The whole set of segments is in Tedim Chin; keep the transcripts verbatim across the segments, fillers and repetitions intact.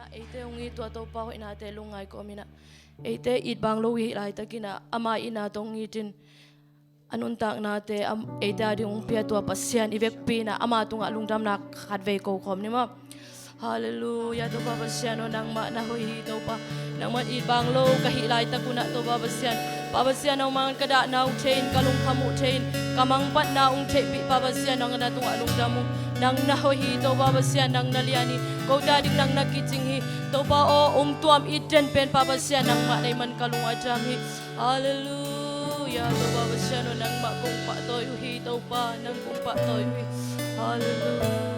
Eite hong it tua Topa hoihnate lungngai kawm in ah, eite it bang lo uh i hih laitakin ah ama itna tawh hong it in, a nuntaknate am, eite ading hong pia tua Pasian i vekpi in ah ama tungah lungdamna khatvei ko khawm ni maw. Halleluiah. Topa Pasian aw, nangmah na hoih hi Topa. Nangmah it bang lo ka hih laitak un ah Topa Pasian, Pa Pasian, nangmah ka dahna uh thei in, ka lungkham uh thei in, ka mangpatna hong theihpih Pa Pasian, nang na tungah lungdam ung. Nang na hoih hi Topa Pasian, nang na lian hi. Kote ading nang na kicing hi. Topa aw, hong tuam it den pen Pa Pasian, nangmah na hih man ka lung a dam hi. Halleluiah. Topa Pasian aw, nangmah kong pahtawi uh hi Topa, nang kong pahtawi uh hi. Halleluiah.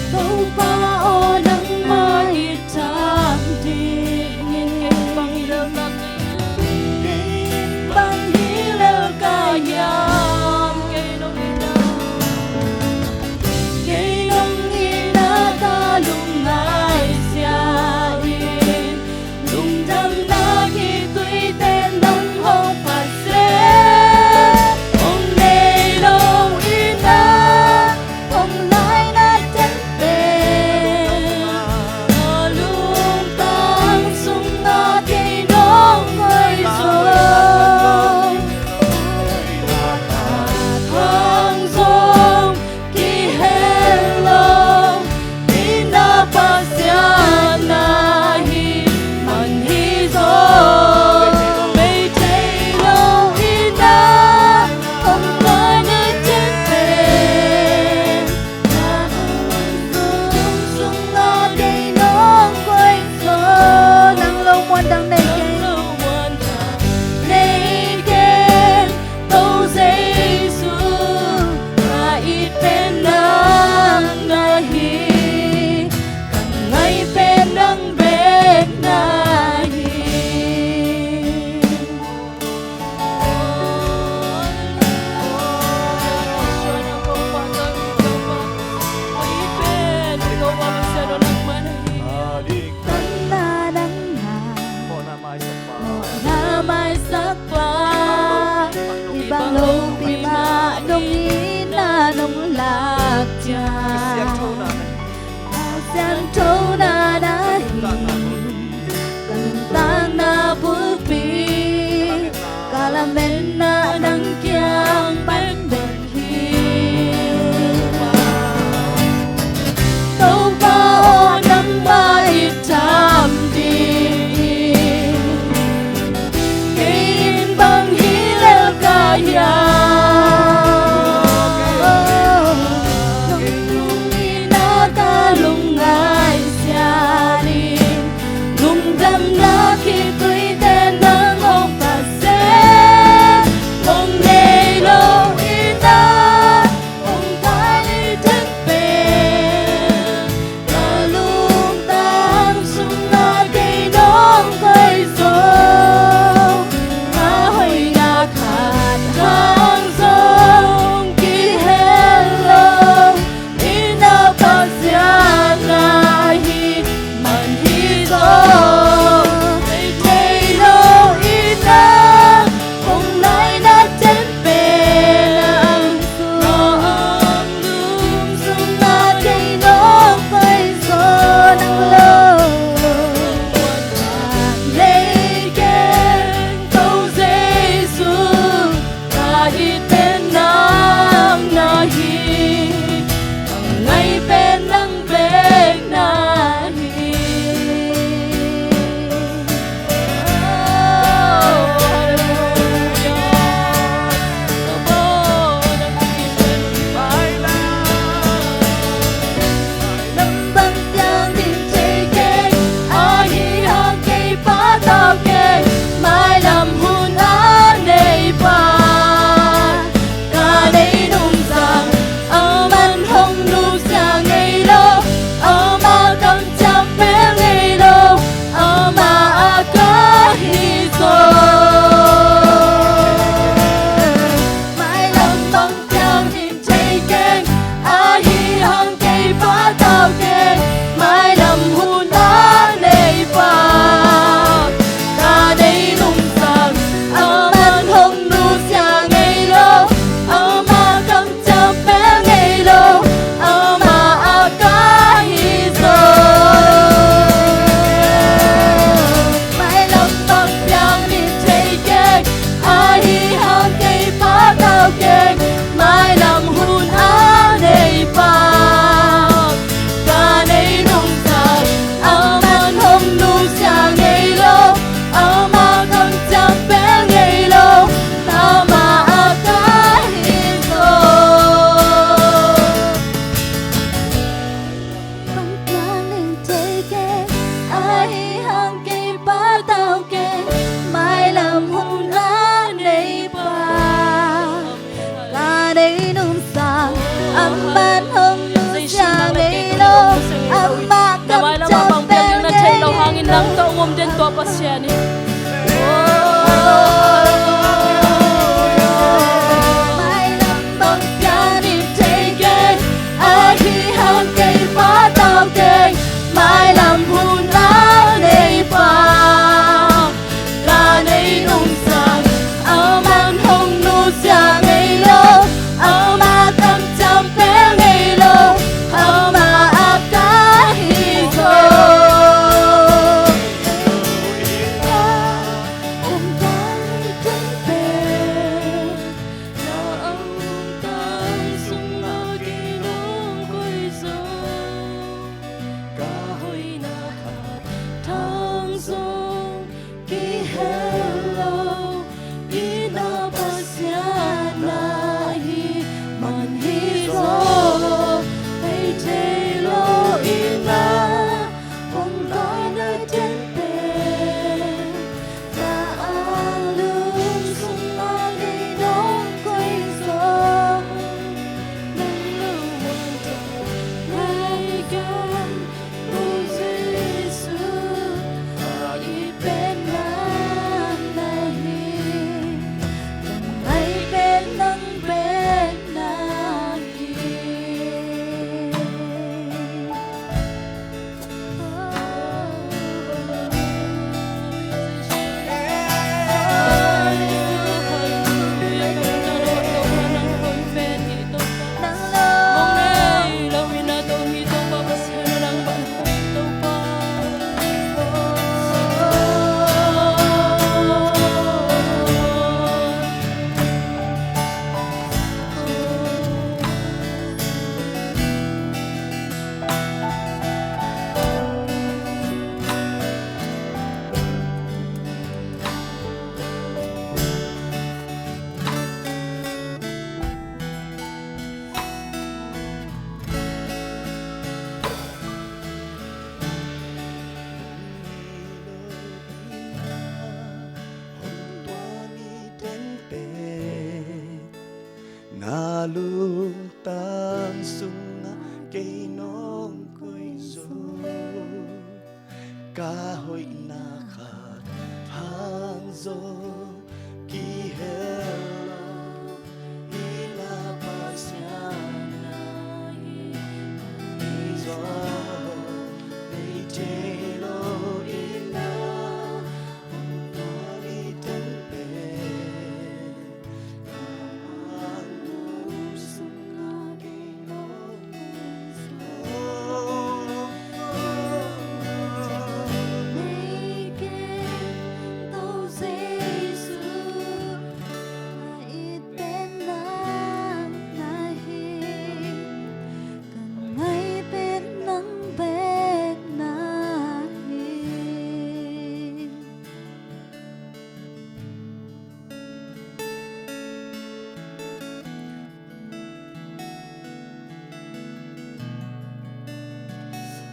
Topa aw, nangmah i tang dingin kei bang hi lo ka kei, kei bang hi lo ka hiam, kei nong itna, kei nong itna ka lungngaisiah in. Lungdamna kituite nang hong phat seh, hong nei lo in ah, hong laina teng pen, a lungtang sungah kei nong koih zo. Hang zong kihel lo, i na Pasian na hi man hi zaw. Bei thei lo i na om lai ni cin pen, na hong zong sungah kei nong koih zaw. Nang lo muan dang nei kei. Nei ken Topa Jesu, ka it pen nang na hi, ka ngai pen nang bek na hi. Ka it pen Topa Pasian aw, nangmah na hi. Ka it pen nangmah na hi. Mawhna maisak pa, mawhna maisak pa, i bang lopi mah nong itna nong lak ciang. Ka siangthona na hi. Amah hong nusia ngei lo, amah kamciam bang piang ding na theih loh hangin nang tawh hong om den tua Pasian hi. Mailam bang piang ding thei kei, ahi hang kei pa tawh kei, mailam hun a nei pa. Ka nei nungsang, amah hong nusia ngei lo, amah kamciam bang ngei lo, amah a ka hi zaw. Om ka lei teng pen, na om tang sungah kei nong koih zaw. Ka hoihna khat thang zong kihel lo, i na Pasian na hi man hi zaw. Hei thei lo i na hong laina teng pen, ka lung sungah kei nong koih zaw. Nang lo muan tawh nai gen, Pu Jesu, ka it pen nang na hi, ka ngai pen nang pen na hi. Na lungtang sungah kei nong koih zaw, ka hoihna khat hang zong kihel lo, i na Pasian na hi zaw, nei thei lo i na hong tua ni teng pen.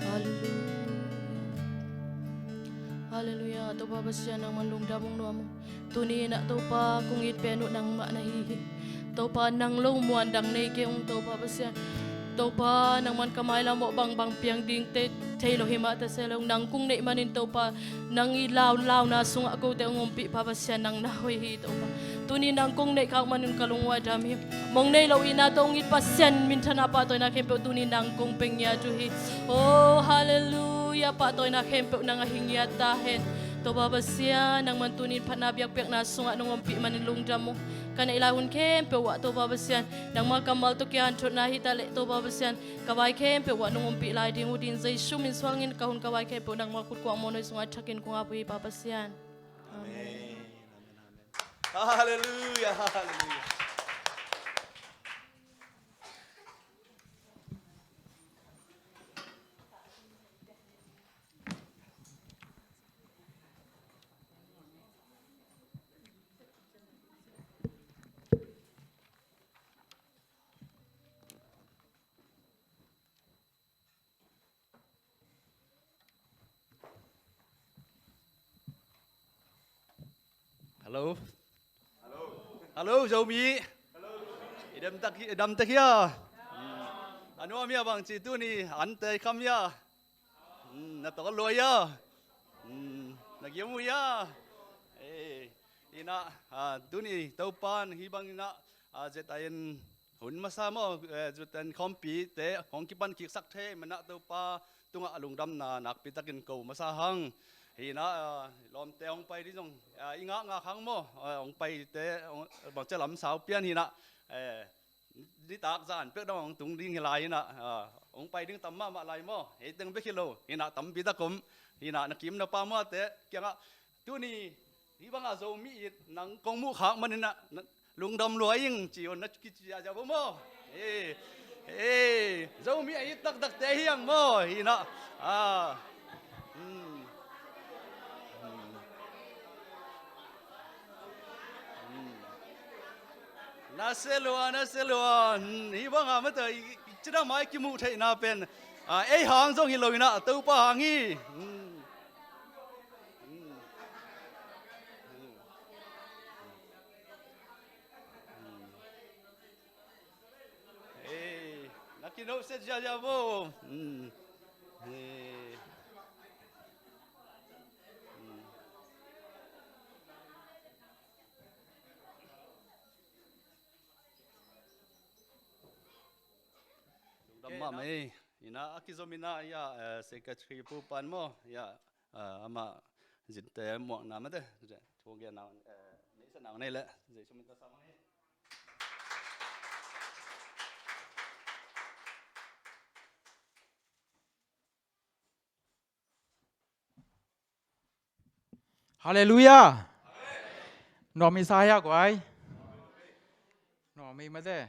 Halleluiah. Halleluiah. Topa Pasian, nangman lungdam ung nuam ung. Tuni in ah Topa, kong it pen uh nangmah na hi hi. Topa, nang lo muan dang nei kei ung Topa Pasian. Topa, nangman ka mailam uh bangbang piang ding te thei lo hi mah ta se lo, nang kong neih manin Topa, nang i lau, launa sungah kote hong ompih Pa Pasian, nang na hoih hi Topa. Tuni nang kong neih khak manin ka lung uh a dam hi. Mong nei lo i na tawh hong it Pasian minthanna pahtawina khempeuh tuni nang kong pia ngiat uh hi. Oh, halleluiah, pahtawina khempeuh nang a hi ngiat ta hen. Topa Pasian, nangman tuni in phatna biakpiakna sungah nong ompih manin lungdam uh. Ka neih lai hun khempeuh uh ah Topa Pasian, nangma kammal tawh kianthotna hi ta leh Topa Pasian, ka vai khempeuh uh ah nong ompih lai ding uh din Jesu min suangin ka hun ka vai khempeuh nangma khut kuang mawhna sungah thakin kong ap uh hi Pa Pasian. Amen. Amen. Amen. Halleluiah, halleluiah. Hallo. Hallo, Zomi. I dam tak hi, i dam tak hi a. Nuam hia bang ci tuni ante kham hia? Hmm, na tawh lua hia? Hmm, na giam uh hia? Eh, ina, ah, tuni Topan hih bang ina, ah, Z I N hun masa maw, eh, Z I N khawmpite hong kipan kiksak thei mana Topa tungah a lungdamna nakpi takin ko masa hang. Hina, ah, lawmte hong pai ding zong, ah, i ngah ngah hang maw, ah, hong paite, hong, bangcia lam sau pian hina, eh, nitak zan pek dong hong tung ding hi lai hina, ah, hong pai ding tam mahmah lai maw, hei teng bek hi lo, hina tampi tak om, hina na kim na pa mate, kiangah, tuni, hih bangah Zomi it, nang kong muh khak man hina, na, lungdam lua ing, ci on na kici a zia bo maw. Eh, eh, Zomi a it taktak te hiang maw, hina, ah, hmm. Na se lua, na se lua. Hmm, hih bangah mata i, i cina mai kimuh theihna pen, ah, ei hang zong hi lo ina, Topa hang hi. Hmm. Hmm. Hmm. Hmm. Ei, na kinoh se ziazia bo. Hmm. Ei. Hmm. Lungdam mahmah ei. Ina a kizom ina, ya, eh, secretary pu pan maw, ya, eh, amah zinte muakna mate, thuang gen nau, eh, neihsa nau nei le, Jesu min ta sa mang ei. Halleluiah. Nuam i sa hia guai? Nuam i mate.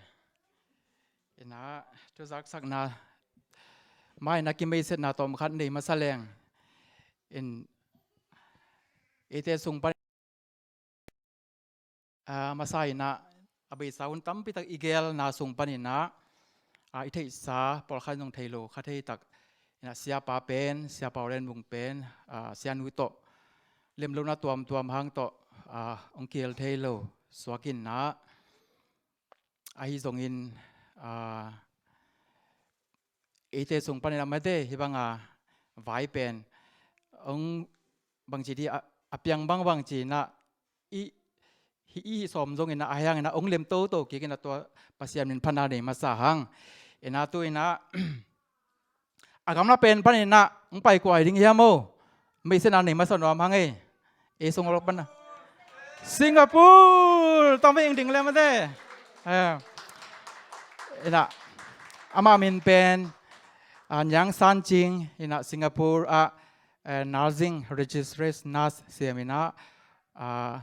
Ina, thuzaksakna, mai na kimeisetna tawm khat nei masa leng. In, eite sung pan a, masa ina, a beisa hun tampi tak i gelna sung pan ina, a, i theihsa pawlkhat zong thei lo kha thei tak ina, siapa pen, siapa Len Mung pen, a, sianu tawh lemlona tuamtuam hang tawh, a, hong kihel thei lo suak ina, ahi zongin, a, eite sung pan ina mate, hih banga vai pen hong bangci di a, a piang bangbang ci ina, i, hi, i sawm zong ina, a hiang ina hong lem toto kik ina tua Pasian min phatna nei masa hang. Ina tu ina, a gamla pen pan ina hong pai kua hi ding hiam o? Meisetna nei masa nuam hang ei. Ei sung lok pan na, Singapore, tawm ve ing ding le mate. Eh, ina, ama min pen, a, Niang San Cing, ina Singapore a, eh, nursing registration nurse siam ina, ah,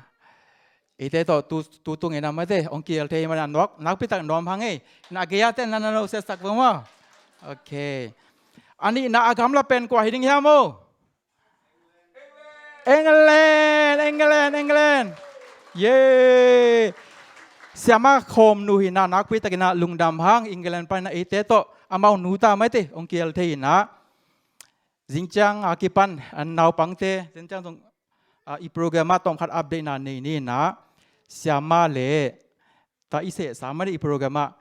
eite tawh tu, tu tung ina mate, hong kihel thei mana nuak, nakpi tak nuam hang ei. Na gei a ten na na lo set sak bo maw. Ok. A nihna a gamla pen kua hi ding hiam o? England, England, England. Ye. Siama Khawm nu hi ina, nakpi tak ina lungdam hang, England pan ina eite tawh amau nu ta mate, hong kihel thei ina. Zingciang a kipan, a, naupangte, zingciang zong, a, i program ah tawmkhat update na nei ni ina, siama le, ta i sehsa mah ni i program ah,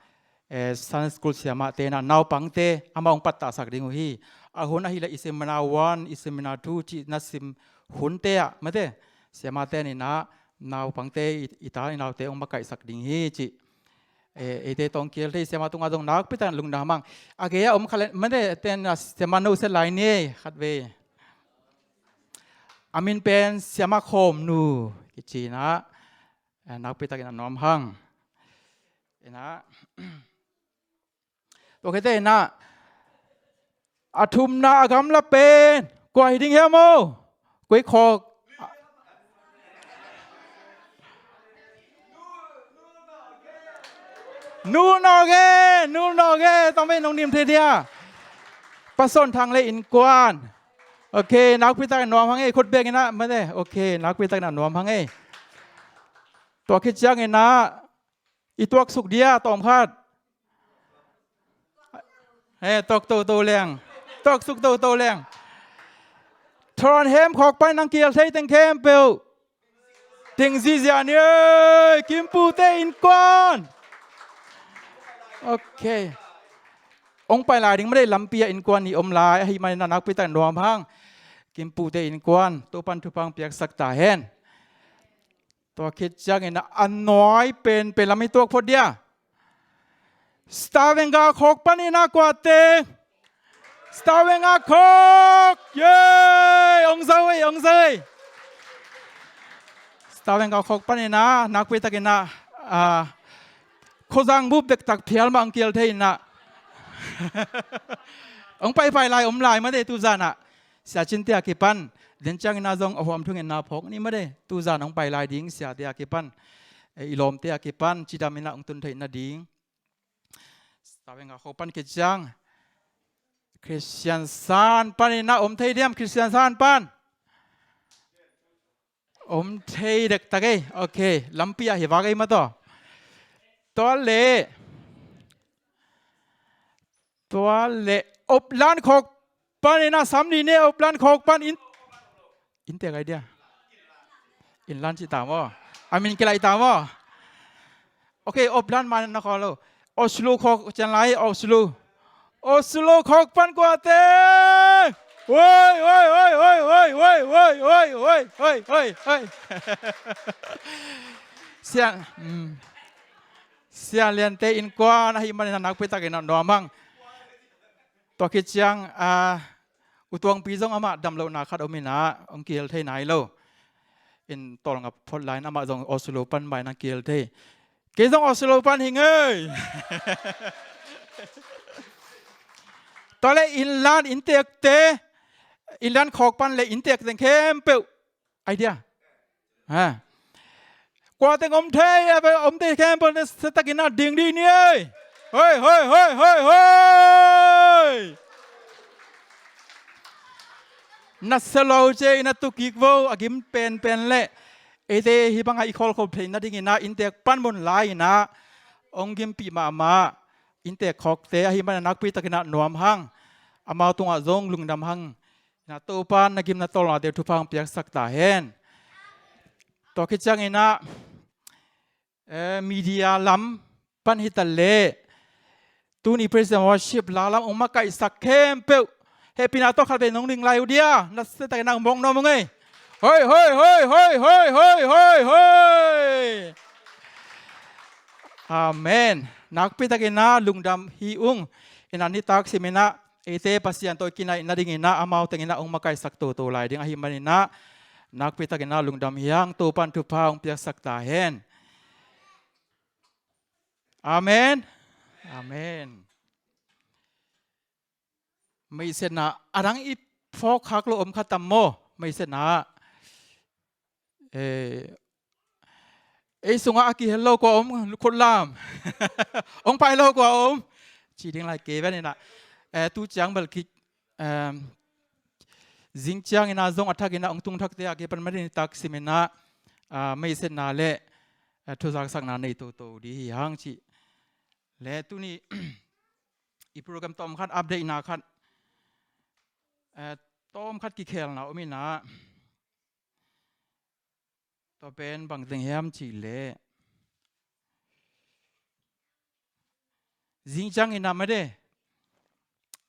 eh, Sunday School siamate ina, naupangte, amah hong pattahsak ding uh hi. A hun ahih leh i seminar one, i seminar two, cih na sim hunte ah, mate, siamate ina, naupangte, i, i ta, i naute hong makaihsak ding hi, cih. Eh, eite tawh hong kihel thei siama tungah zong nakpi tak lungdam hang. A gei a om kha le, mate, ten a siama no se lai ni, khat vei. A min pen siama Khawm nu, kici ina, eh, nakpi tak ina nuam hang. Ina, tua khete ina, a thumna a gamla pen kua hi ding hiam o? Koi khawk. Nu Nawge, Nu Nawge, tawm ve nong nim thei dia. Pa Sawn Thang le innkuan. Ok, nakpi tak nuam hang ei, khut beng ina mate. Ok, nakpi tak ina nuam hang ei. Tua khit ciang ina, i tuaksuk dia tawmkhat. Eh, tuak toto leng. Tuaksuk toto leng. Trondheim khawk pan ina hong kihel thei teng khempeuh. Teng zizia ni ei, Kimpute innkuan. Ok. Hong pai lai ding mah dei, lampi ah innkuan nih om lai ahih manin ah nakpi takin nuam hang. Kimpute innkuan Topan thupha hong piaksak ta hen. Tua khit ciangin ah a nuai penpen lam i tuak phot dia. Stavanger khawk panin ah kuate? Stavanger khawk. Yay! Hong zo ei, hong zo ei. Stavanger khawk panin ah nakpi takin ah, ah, khuazang bup dektak phial mah hong kil thei in ah. Hong paipai lai om lai mah dei tuzan ah. Sia Cinte a kipan, den ciangin ah zong a huam thungin na phawk ni mah dei. Tuzan hong pai lai ding siate a kipan, eh, i lawmte a kipan cidamin ah hong tun theih nading. Stavanger khawk pan khit ciang, Kristiansand panin ah om thei diam? Kristiansand pan om thei dektak ei. Ok, lampi ah hi vak ei mah tawh. Tua leh, tua leh Oppland khawk panin ah sam ni ne, Oppland khawk pan in, inntek ai dia. Inland cih ta maw? A min kilaih ta maw? Ok, Oppland man na khawl lo. Oslo khawk cian lai, Oslo. Oslo khawk pan kuate? Oi, oi, oi, oi. Sia, mm. Sia Liante innkuan ahih manin ah nakpi takin ah nuam hang. Tua khit ciang, ah, U Tuangpi zong amah damlohna khat om in ah hong kihel thei nai lo. In tawlnga phot lai in amah zong Oslo pan mah in ah kihel thei. Kei zong Oslo pan hi ngei. Tua leh Inland inntekte, Inland khawk pan leh inntek teng khempeuh. Ai dia. Ha. Kua teng om thei, a ve om thei khempeuh na setakin ah ding dih ni ei. Hoi, hoi, hoi, hoi, hoi. Na sia lo ci ei, na tu kik vo, a gim penpen leh. Eite hih bangah i khawlkhop theih nadingin ah inntek panmun lai in ah hong gimpih mahmah. Inntek khawkte ahih manin ah nakpi takin ah nuam hang. Amau tungah zong lungdam hang. Na Topan na gim na tawlnga deuh thupha hong piaksak ta hen. Tua khit ciangin ah, eh, media lam pan hi ta leh, tuni praise and worship la lam hong makaihsak khempeuh, hehpihna tawh khat vei nong ding lai uh dia, na setakin ah hong mawk nuam ung ei. Hoi, hoi, hoi. Amen. Nakpi takin ah lungdam hi ung. In ah nitak simin ah, eite Pasian tawh i kinaih nadingin ah amau tengin ah hong makaihsak toto lai ding ahih manin ah, nakpi takin ah lungdam hi hang. Topan thupha hong piaksak ta hen. Amen. Amen. Meisiatna a dang i phawk khak lo om kha tam maw? Meisiatna. Eh, ei sungah a kihel lo kua om, khut lam. Hong pai lo kua om, ci ding lai kei ven in ah. Eh, tu ciang bel ki, em, zing ciangin ah zong a thakin ah hong tung thakte a kipan mah ding nitak simin ah, ah, meisiatna leh, eh, thuzaksakna nei toto ding hi hang cih leh, tuni i program tawm khat, update na khat, eh, tawm khat kikhelna om in ah, tua pen bang teng hiam cih leh, zing ciangin ah mah dei,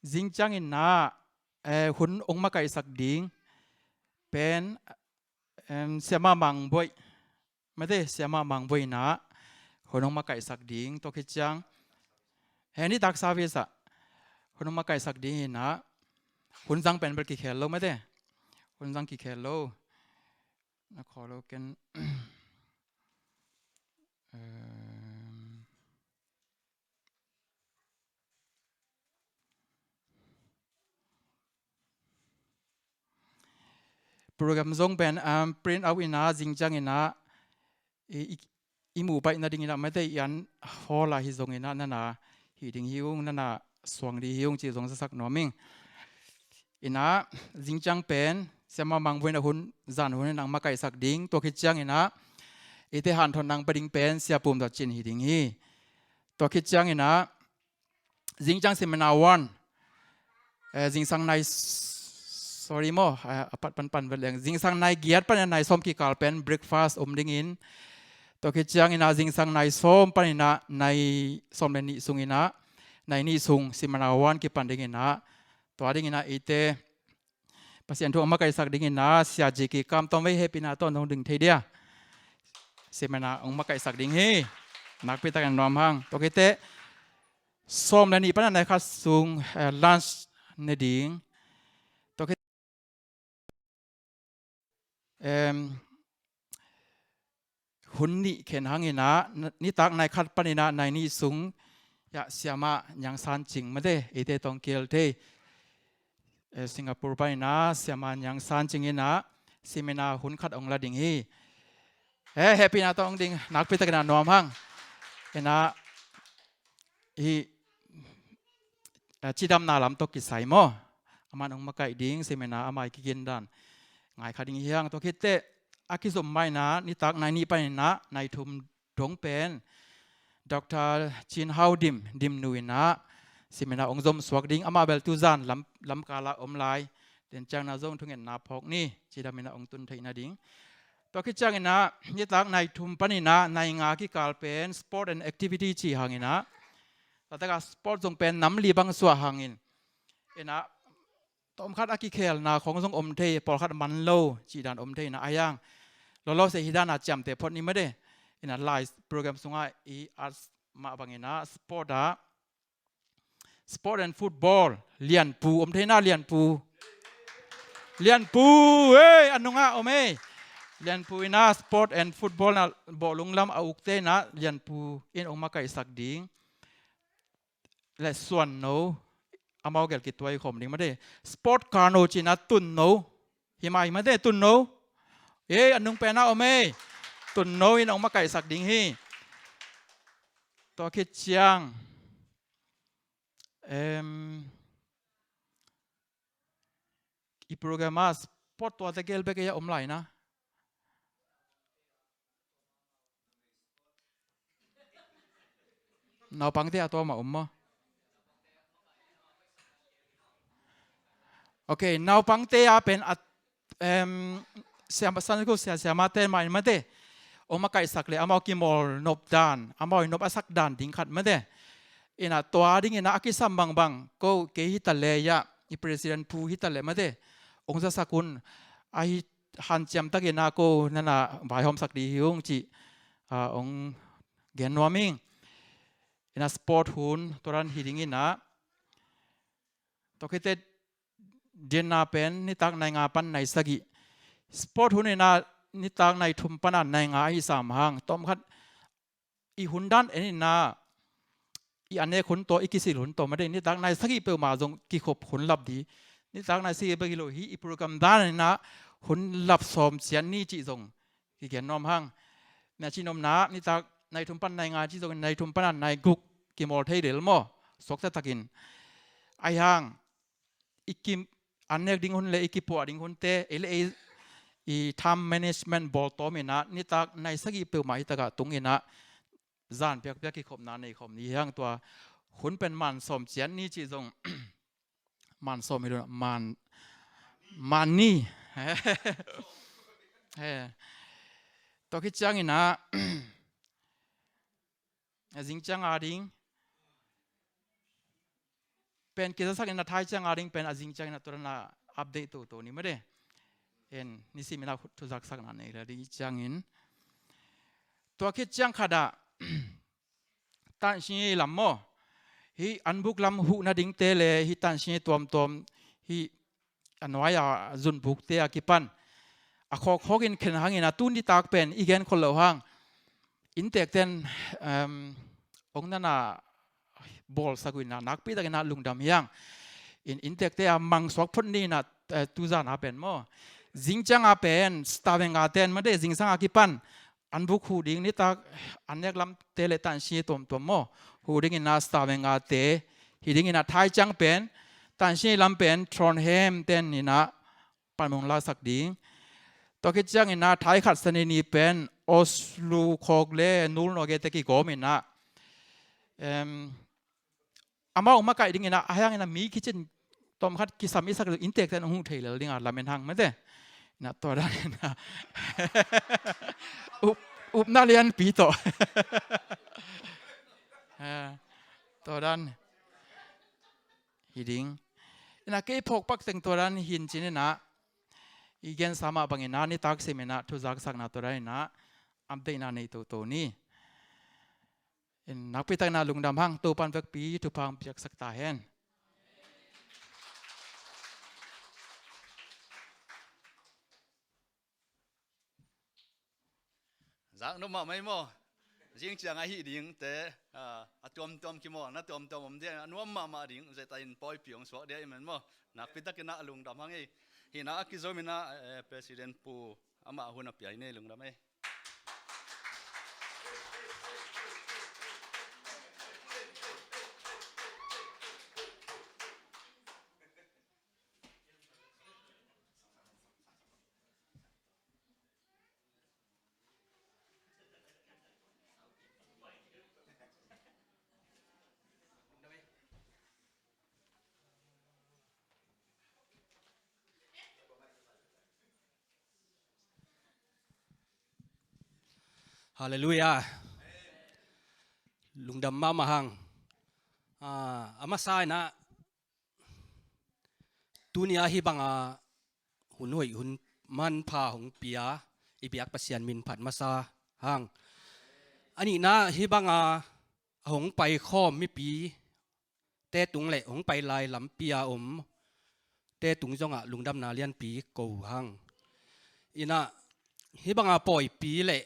zing ciangin ah, eh, hun hong makaihsak ding pen, em, Siamah Mang Boih, mate, Siamah Mang Boih in ah hun hong makaihsak ding, tua khit ciang, hih nitak service ah hun hong makaihsak ding hi in ah, hun zang pen bel kikhel lo, mate, hun zang kikhel lo. Na khawl lo ken. Em, program zong pen, um, print out in ah, zing ciangin ah, i, i, i muh baih nadingin ah, mate, i an hall ah hi zongin ah, na na hih ding hi ung, na na suang ding hi ung cih zong zasak nuam ing. In ah, zing ciang pen Siamah Mang Boih in ah hun, zan hun in ah hong makaihsak ding, tua khit ciangin ah, eite hanthotna hong pia ding pen Sia Pum Za Cin hi ding hi. Tua khit ciangin ah, zing ciang seminar one, eh, zingsang nai, sorry maw, eh, a pat panpan vet leng, zingsang nai giat panin ah nai sawm kikal pen breakfast om dingin, tua khit ciangin ah zingsang nai sawm panin ah nai sawm le nih sungin ah nai nih sung seminar one kipan dingin ah, tua dingin ah eite Pasian thu hong makaihsak dingin ah, Sia J K Kam, tom vei hehpihna tawh nong ding thei dia. Seminar hong makaihsak ding hi. Nakpi takin a nuam hang. Tua khit teh sawm le nih pan a nai khat sung, eh, lunch ne ding. Tua khit Em, hun nih khen hangin ah, nitak nai khat panin ah nai nih sung, ya, Siamah Niang San Cing mate, eite tawh kihel thei, eh, Singapore panin ah Siamah Niang San Cing in ah seminar hun khat hong la ding hi. Eh, hehpihna tawh hong ding, nakpi takin a nuam hang. In ah, hih, eh, cidamna lam tawh kisai maw, aman hong makaih ding seminar, amah i kigen dan ngai kha ding hi hang. Tua khit teh a kizom mah in ah, nitak nai nih panin ah nai thum dong pen Doctor Cin Hau Dim, Dim Nu in ah seminar hong zom suak ding. Amah bel tuzan lam, lamkal ah om lai, den ciang na zong thungetna phawk ni, cidam in ah hong tun theih nading. Tua khit ciangin ah, nitak nai thum panin ah nai nga kikal pen sport and activity ci hangin ah, tua tak a sport zong pen nam li bang suah hangin, in ah, tawmkhat a kikhelna khawng zong om thei, pawlkhat man lo cih dan om thei in ah, a hiang lolo se hi dan a ciamteh phot ni mate. In ah, lai program sungah i at mah bangin ah sport ah, sport and football, Lianpu om thei na, Lianpu. Lianpu, eh, a nungah om ei. Lianpu in ah sport and football na bawhlung lam a ukte in ah Lianpu in hong makaihsak ding. Le Suan No, amau gel kituai khawm ding mate. Sport kano ci in ah Tun No. Hi mah hi mate, Tun No. Eh, a nung pen ah om ei. Tun No in hong makaihsak ding hi. Tua khit ciang, em, i program ah sport tuate gel bek ei a om lai na. Naupangte a tua mah om maw? Ok, naupangte a pen a, em, siama, Sunday school sia, siamate mah in mate, hong makaihsak le amau kimawl nop dan, amau i nop a sak dan ding khat mate. In ah, tua dingin ah a kisam bangbang, ko kei hi ta le, ya, i president Pu hi ta le mate, hong zasak un, a hi hanciam takin ah ko na na vaihawmsak ding hi ung cih, ah, hong gen nuam ing. In ah, sport hun tua dan hi dingin ah, tua khit teh dinner pen nitak nai nga pan nai sagih. Sport hun in ah nitak nai thum pan a nai nga ahi sam hang, tawmkhat i hun dan en in ah, i a nek hun tawh, i kisil hun tawh mate, nitak nai sagih peuhmah zong kikhop hun lap ding. Nitak nai sagih bek hi lo, hih i program dan in ah hun lap sawm ciat ni cih zong kigen nuam hang. Na ci nopna, nitak nai thum pan nai nga ci zongin, nai thum pan a nai guk kimawl thei lel maw, suakta takin. A hiang, i ki, a nek ding hun le i kipuah ding hunte, ei le ei i time management bawl tawm in ah, nitak nai sagih peuhmah hi tak ah tung in ah, zan piakpiak kikhopna nei khawm ni hi hang. Tua hun pen man sawm ciat ni cih zong, man sawm hi lo, man, man ni. He. Tua khit ciangin ah, a zing ciang a ding pen kizasak in ah, thai ciang a ding pen a zing ciangin ah tua dan a update toto ni mate. En, nisim in ah thu zaksakna nei le ding ciangin, tua khit ciang khat ah, tanhsing lam maw, hih anbuk lam huh nadingte le hih tanhsing tuamtuam, hih a nuai a zunbukte a kipan a khawkkhawk in khen hangin ah, tu nitak pen i gen khol lo hang, inntekten, em, hong na na bawlsak uh in ah, nakpi takin ah lungdam hi hang. In, inntekte a mangsuak phot ni in ah, eh, tuzan a pen maw, zing ciang a pen Stavanger ten mate, zingsang a kipan anbuk huh ding, nitak a nek lamte le tanhsing tuamtuam maw, huh dingin ah Stavanger-te, hi dingin ah thai ciang pen, tanhsing lam pen Trondheim ten in ah panmun laksak ding. Tua khit ciangin ah thai khat Sani ni pen Oslo khawk le Nord-Norge-te kigawm in ah, em, amau hong makaih dingin ah, a hiangin ah mi kicin tawmkhat kisam i sak le inntekten hong huh thei lel ding a lamen hang mate. Na tua dan in ah, up, upna lianpi tawh. Eh, tua dan. hi ding. Inah kei phawk pak teng tua dan hi in cin inah i gensa mah bang inah nitak sim inah thu zaksakna tua dan inah update na nei toto ni. In nakpi takin ah lungdam hang, Topan vekpi thupha hong piaksak ta hen. Zak nuam mahmah hi maw. Zing ciang a hih dingte, ah, a tuamtuam kimawl na tuamtuam om ding, a nuam mahmah ding, zeta in pawipi hong suak dia i men maw. Nakpi takin ah lungdam hang ei. Hih na a kizom inah, eh, President Pu amah hun a pia hi nei, lungdam ei. Halleluiah. Lungdam mahmah hang. Ah, a masa inah tuni a hih banga hun hoih hun manpha hong pia i biak Pasian min phat masa hang. A nihna, hih banga a hong paikhawm mipi te tung le hong pai lai lampi a om te tung zongah lungdamna lianpi ko hang. Inah hih banga pawipi le,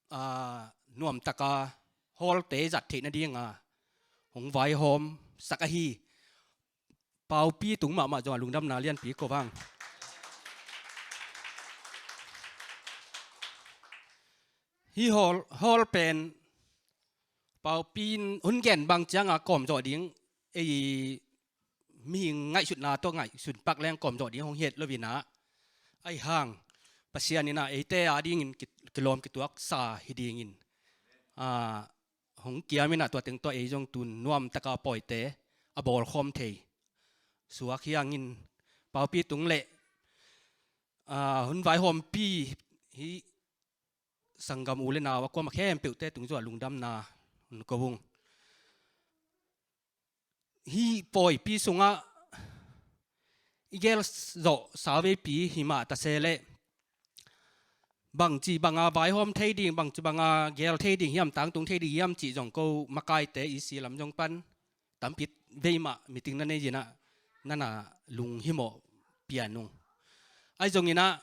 aa, nuamtaka hawlte zat theih nadinga hong vaihawm sak ahi Paupi tung mahmah zongah lungdamna lianpi ko hang. Hih hawl, hawl pen Paupi in hun gen bang cianga kawmzawh ding, ei mihing ngaihsutna tawh ngaihsun pak leng kawmzawh ding hong het lo inah, ahi hang Pasian inah eite a dingin ki-, kilawm kituaksa hi dingin, a, hong kiam inah tua teng tawh ei zong tun nuamtaka pawite a bawlkhawm thei suak hi hangin Paupi tung le, a, hun vaihawmpi hih sanggam u le nau a kuamah khempeuhte tung zongah lungdamna hun ko ung. Hih pawipi sungah i gel zawh sauveipi himah tase leh bangci banga vaihawm thei ding, bangci banga gel thei ding hiam, tangtung thei ding hiam cih zong ko makaite i si lam zong pan tampi vei mah meeting na nei inah nana lunghimawh pian ung. Ahi zonginah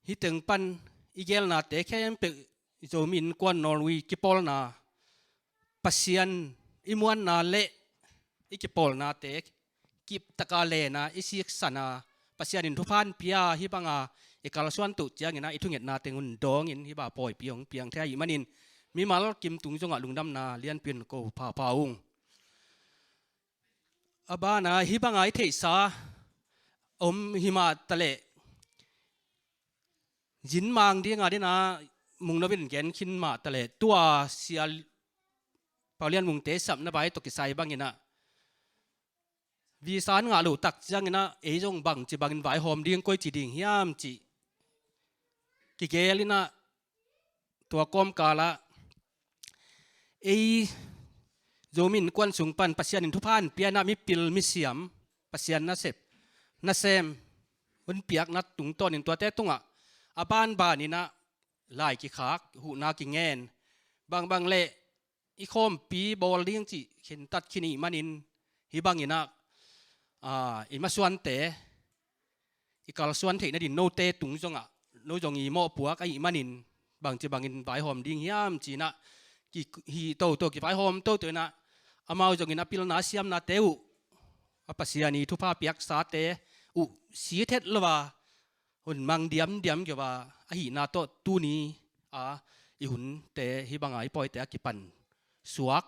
hih teng pan i gelnate khempeuh Zomi Innkuan Norway kipawlna, Pasian i muanna le i kipawlnate kiptaka lena i siksana, Pasian in thupha hong pia hih banga i kalsuan tuh cianginah i thungetna teng hun dawngin hih banga pawipi hong piang thei ahih manin mimal kim tung zongah lungdamna lianpi hun ko phapha ung. A bana hih banga i theihsa om himah taleh zinmang dinga dinah Mungno in gen khin mah taleh tua Sia Paulian Mungte sapna vai tawh kisai banginah visa ngah loh tak cianginah ei zong bangci bangin vaihawm ding, koici ding hiam cih kigel inah tua kawmkalah ei Zomi Innkuan sung pan Pasian in thupha hong pia inah mipil misiam, Pasian nasep nasem hun piakna tungtawnin tuate tungah a banbaninah lai kikhak, huhna kingen, bangbang le i khawmpi bawl ding cih khentat khin ahih manin hih banginah, a, i masuante i kalsuan theih nadin note tung zongah no zong i mawhpuak ahih manin bangci bangin vaihawm ding hiam cinah ki, hih toto kivaihawm toto inah amau zongin a pilna siamnate uh, a Pasian i thupha piaksate uh sithet lo a hun mang diamdiam kio a, ahihna tawh tuni a i hunte hih banga i pawite a kipan suak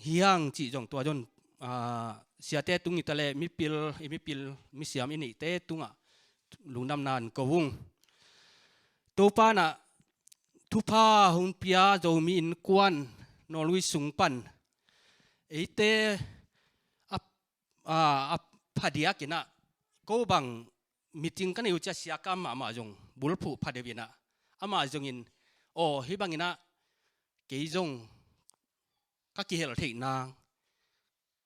hi hang cih zong tua zong, a, siate tung i taleh mipil, i mipil misiam i neihte tungah lungdamna ko ung. Topa inah thupha hong pia Zomi Innkuan Norway sung pan eite a, a, a phadiakinah ko bang meeting ka nei uh cia siakam mahmah zong bulphuh phadeuh inah amah zongin aw hih banginah kei zong ka kihel theih nang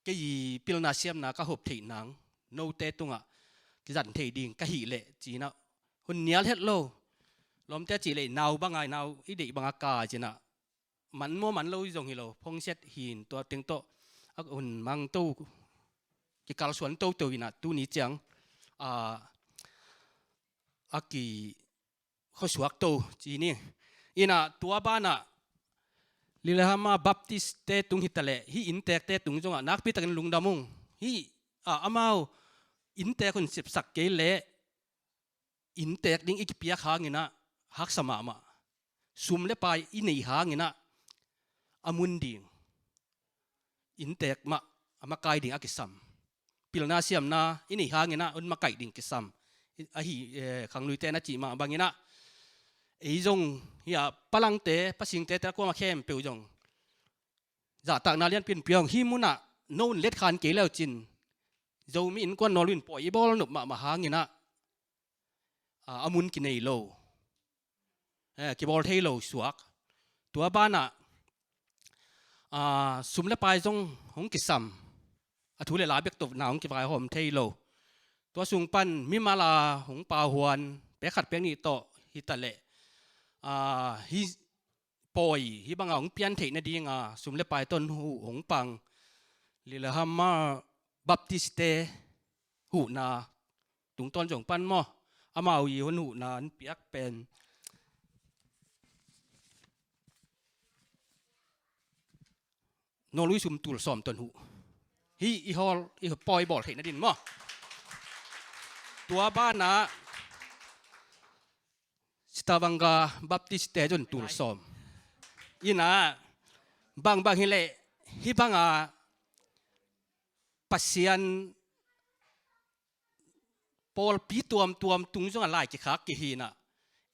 kei i pilna siamna ka hop theih nang, note tungah kizan thei ding ka hih leh ci-in ah hun nial het lo. Lawmte cih leh nau banga, nau i deih banga ka ci-in ah, man maw man lo zong hi lo, phongsiat hi-in tua teng tawh a hun mang to, kikalsuan toto in ah tuni ciang a, a ki khuasuak to ci ni. In ah tua banah Lillehammer Baptist-te tung hi taleh hih innteekte tung zongah nakpi takin lungdam ung. Hih ah amau innteek hun sepsak kei leh innteek ding i kipiak hangin ah haksa mahmah. Sum le pai i neih hangin ah a mun ding innteek mah a makai ding a kisam. Pilna siamna i neih hangin ah hun makaih ding kisam. Ahi, eh, khangluite na cih mah bangin ah ei zong hih ah palangte, pasingte, te kuamah khempeuh zong zahtakna lianpi in pia ung. Hih munah no in letkhan kei le uh cin Zomi Innkuan Nawlui in pawi i bawl nop mahmah hangin ah, a, a mun kinei lo, eh, kibawl thei lo suak. Tua banah, a, sum le pai zong hong kisam, a thu le la bek tawh na hong kivaihawm thei lo. Tua sung pan mimal a hong pauhuan pek khat pek nih tawh hi taleh, a, hih pawi hih banga hong pian theih nadinga sum le pai tawh hun huh hong pang Lillehammer Baptist-te huhna tungtawn zong pan maw, amau i hun huhna an piak pen nawlui sum tul sawm tawh huh. Hih i hawl, i pawi bawl theih nadin maw. Tua banah Stavanger Baptist-te zong tul sawm. In ah bangbang hi leh hih banga Pasian pawlpi tuamtuam tung zongah lai kikhak kihi in ah,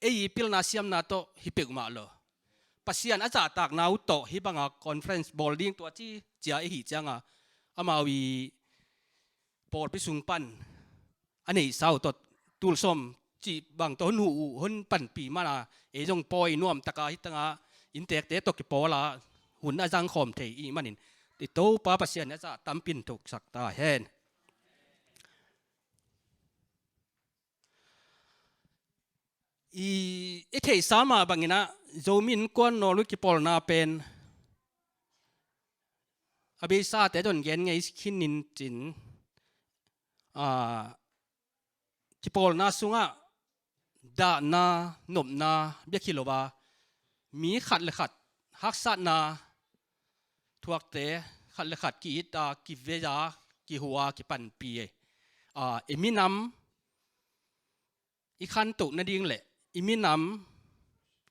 ei i pilna siamna tawh hi peuhmah lo. Pasian a zahtakna uh tawh hih banga conference bawl ding tua ci cia i hih cianga amau i pawlpi sung pan a neihsa uh tawh tul sawm cih bang tawh hun huh uh, hun panpih mana ei zong pawi nuam taka hih tanga innteekte tawh kipawla hun a zangkhawm thei i hih manin i Topa Pasian in a zah tampi in thoksak ta hen. I, i theihsa mah bangin ah Zomi Innkuan Nawlui kipawlna pen a beisate zong gen ngei khin in cin, a, kipawlna sungah dahna, nopna bek hi lo a, mi khat le khat haksatna thuakte, khat le khat ki-it a, kivei a, kihua, kipanpih, a, i minam i khantoh nading le i minam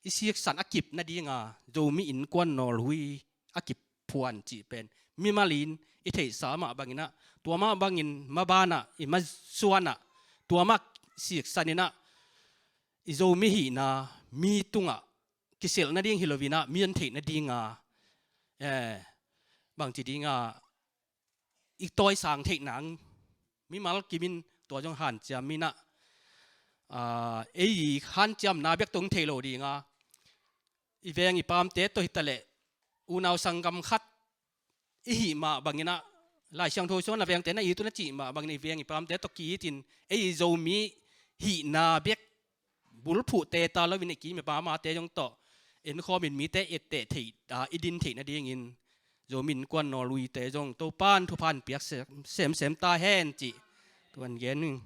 i siksan a kip nadinga Zomi Innkuan Nawlui a kiphuan cih pen mimal in i theihsa mah bangin ah, tua mah bangin mabanah i masuanah tua mah siksan in ah i Zomi hihna mi tungah kiselh nading hi loin ah mi hong theih nadinga, eh, bangci dinga i tawisang theih nang mimal kimin tua zong hanciam in ah, ah, ei i hanciamna bek tawh hong thei lo dinga i veng i paamte tawh hi taleh unau sanggam khat i hih mah bangin ah, Lai Siangtho sungah na vengte na it uh na cih mah bangin i veng i paamte tawh ki-itin ei i Zomi hihna bek bulphuh teta loin i kim i pamte zong tawh enkhawmin mite etteh theih a i din theih nadingin Zomi Innkuan Nawluite zong Topan thupha hong piak sem, semsem ta hen cih tuan gen ing.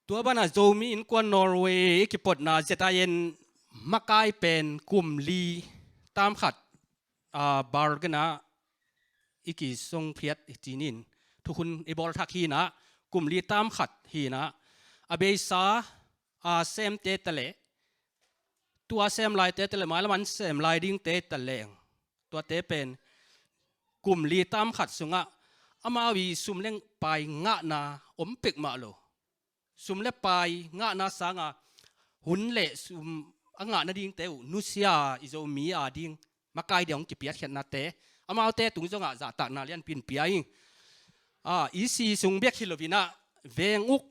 Tua banah Zomi Innkuan Norway i kipotna Z I N makai pen kum li tam khat, a, Bergen ah i kisongphiat hi cinin thukhun i bawl thak hi in ah, kum li tam khat hi in ah, a beisa a semte ta leh, tua sem laite ta leh, mailam an sem lai dingte ta leng, tuate pen kum li tam khat sungah amau i sum le pai ngahna om pek mah lo. Sum le pai ngahna sanga hun le sum a ngah nadingte uh nusia i Zomi a ding makai dia hong kipiatkhiatnate, amaute tung zongah zahtakna lianpi in pia ing. A, E C sung bek hi loin ah veng uk,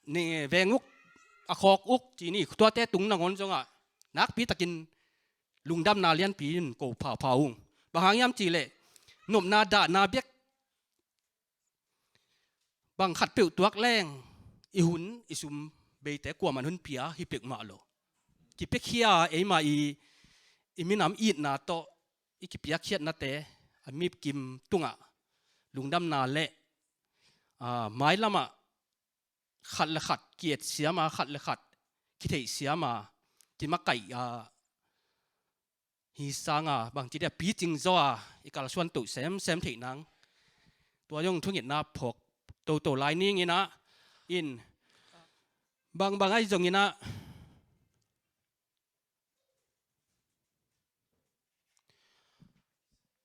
ni, veng uk, a khawk uk ci ni, tuate tung nangawn zongah nakpi takin lungdamna lianpi in ko phapha ung. Bang hang hiam cihleh nopna dahna bek bang khatpeuh tuak leng i hun i sum beite kuaman hun pia hi peuhmah lo. Kipiakhia eimah i, i minam itna tawh i kipiakkhiatnate a mikim tungah lungdamna le, aa, mailamah khat le khat ki-et siama, khat le khat kitheih siama, kimakaih a, hi sanga bangci dia picing zaw a i kalsuan toh semsem theih nang. Tua zong thungetna phawk toto lai ning inah, in bangbang ahi zong inah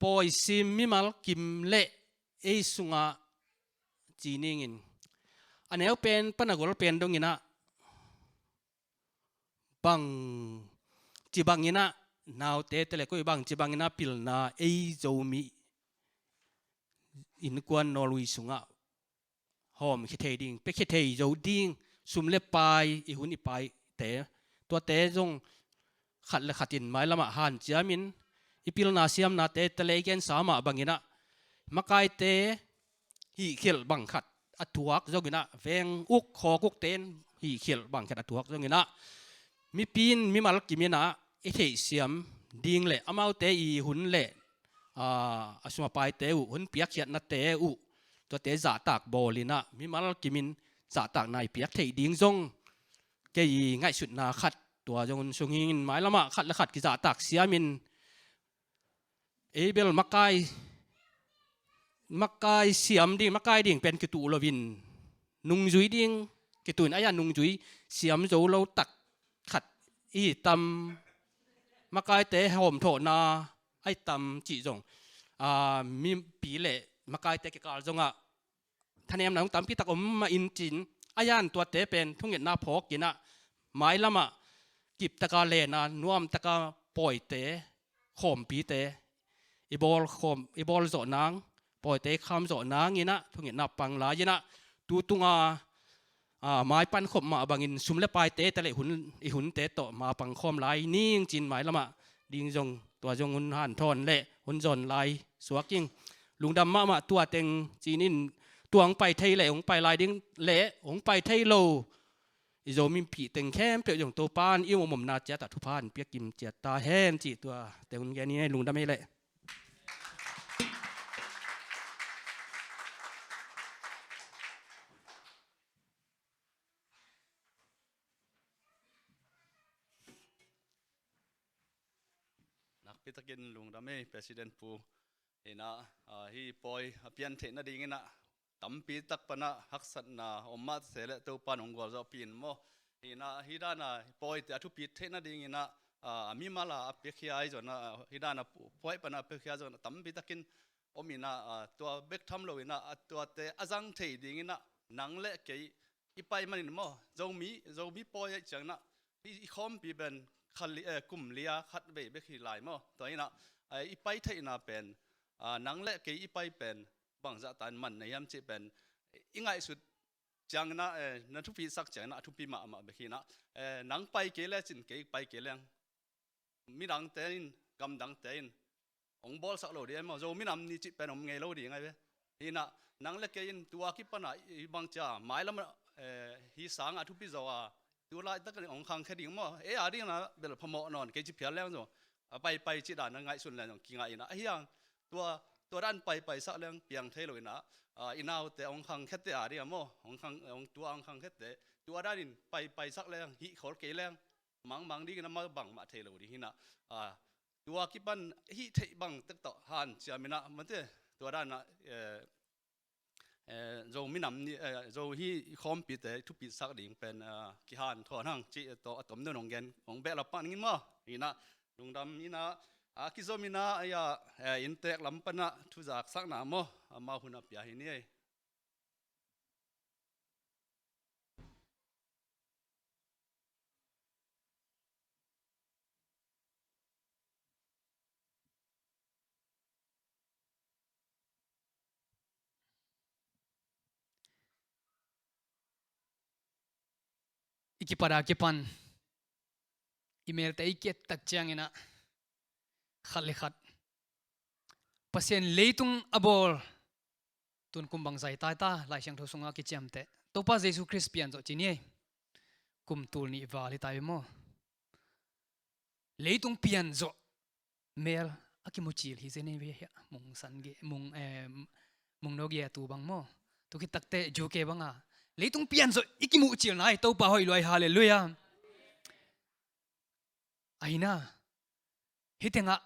pawisim mimal kim le ei sungah ci ningin a neu pen pan a gol pen dong inah bang ci bang inah naute tele koi bang ci bang inah pilna ei Zomi innkuan nawlui sungah hawm khia thei ding, pia khia thei zo ding, sum le pai, i hun i paite, tuate zong khat le khat in mailamah hanciamin i pilna siamnate tele i gensa mah bang inah makaite hihkhelh bang khat a tuak zong inah veng uk khawk ukte in hihkhelh bang khat a tuak zong inah mipi in mimal kim inah i theihsiam ding le amaute i hun le, aa, a sum a paite uh hun piakkhiatnate uh tuate zahtak bawl inah mimal kimin zahtakna i piak theih ding zong kei i ngaihsutna khat. Tua zong hun sung hingin mailamah khat le khat kizahtak siamin ei bel makai, makai siam ding, makai ding pen kituh loin nungzui ding kituh in, a ia nungzui siam zo lo tak khat i tam, makaite hawmthawhna a i tam cih zong, aa, mipi le makaite kikal zongah thanemna zong tampi tak om mah in cin, a ian tuate pen thungetna phawk inah mailamah kiptaka lena nuamtaka pawite, khawmpite i bawl khawm, i bawl zawh nang, pawite i kham zawh nang inah thungetna pang lai inah tu tunga, aa, mai pankhop mah bangin sum le paite tele hun, i hunte tawh ma pangkhawm lai ning cin mailamah ding zong tua zong hun hanthawn le hun zawn lai suak ing. Lungdam mahmah tua teng cinin tua hong pai thei le hong pai lai ding le hong pai thei lo i Zomi mipi teng khempeuh zong Topan i omomna ciatah thupha an piakim ciat ta hen cih tua teng hun gen i lungdam ei leh. Nakpi takin lungdam ei President Pu. Inah, ah, hi pawi a pian theih nading inah tampi tak panah haksatna om mah se le Topan hong gualzawhpih in maw. Inah hi dana pawite a thupit theih nading inah, ah, a mimal a a piakhia ahi zongah, ah, hi dana pu-, pawi panah a piakhia zongah tampi takin om inah, ah, tua bek tham lo inah, ah, tuate a zang thei ding inah nang le kei i pai manin maw, Zomi, Zomi pawi aih ciang inah i, i khawmpi pen khat li, eh, kum lia khat vei bek hi lai maw. Tua inah, eh, i pai theihna pen, ah, nang le kei i pai pen bangzah tan man na hiam cih pen i ngaihsut ciang inah, eh, na thupitsak ciang inah a thupi mahmah bek hi inah, eh, nang pai kei le cin kei pai kei leng midangte in, gamdangte in hong bawlsak lo ding ahi maw. Zo minam ni cih pen om ngei lo ding ahi ve. Hi inah nang le kei in tua kipana i bang cia mailam, eh, hi sanga thupi zo a tu laitak in hong khangkhia ding maw. Ei a ding na bel phamawh nawn kei ci phial leng zo a paipai cih dan na ngaihsun leng zong kingah inah. Ahi hang tua, tua dan paipaisak leng piang thei lo inah, ah, i naute hong khangkhiate a ding a maw. Hong khang, hong tua hong khangkhiate tua dan in paipaisak leng hih khol kei leng mangmang dingin amah bangmah thei lo ding hi inah, ah, tua kipan hih theih bang tek tawh hanciam inah mate tua danah, eh, eh, Zo minam ni, eh, Zo hi i khawmpite thupitsak ding pen, ah, kihanthawn hang cih tawh a tom deuh hong gen hong behlap pah ning in maw. Inah lungdam inah, ah, kizom inah, ah, eh, inntek lam panah thuzaksakna maw amau hun a pia hi ni ei. I kipat a kipan i melte i ki-et tak ciangin ah, khat le khat Pasian leitung a bawl tun kum bangzah hi ta, Lai Siangtho sungah kiciamteh Topa Jesu Khrist pian zawh ci ni ei. Kum tul nih val hi ta hi maw? Leitung pian zawh mel a kimu cil hi zen ei ve hiah, mung san ge, mung, eh, mung no ge a tu bang maw? Tu khit takteh U K banga leitung pian zawh i kimuh cil nai, Topa hoih luai, halleluiah. Ahi na, hih tengah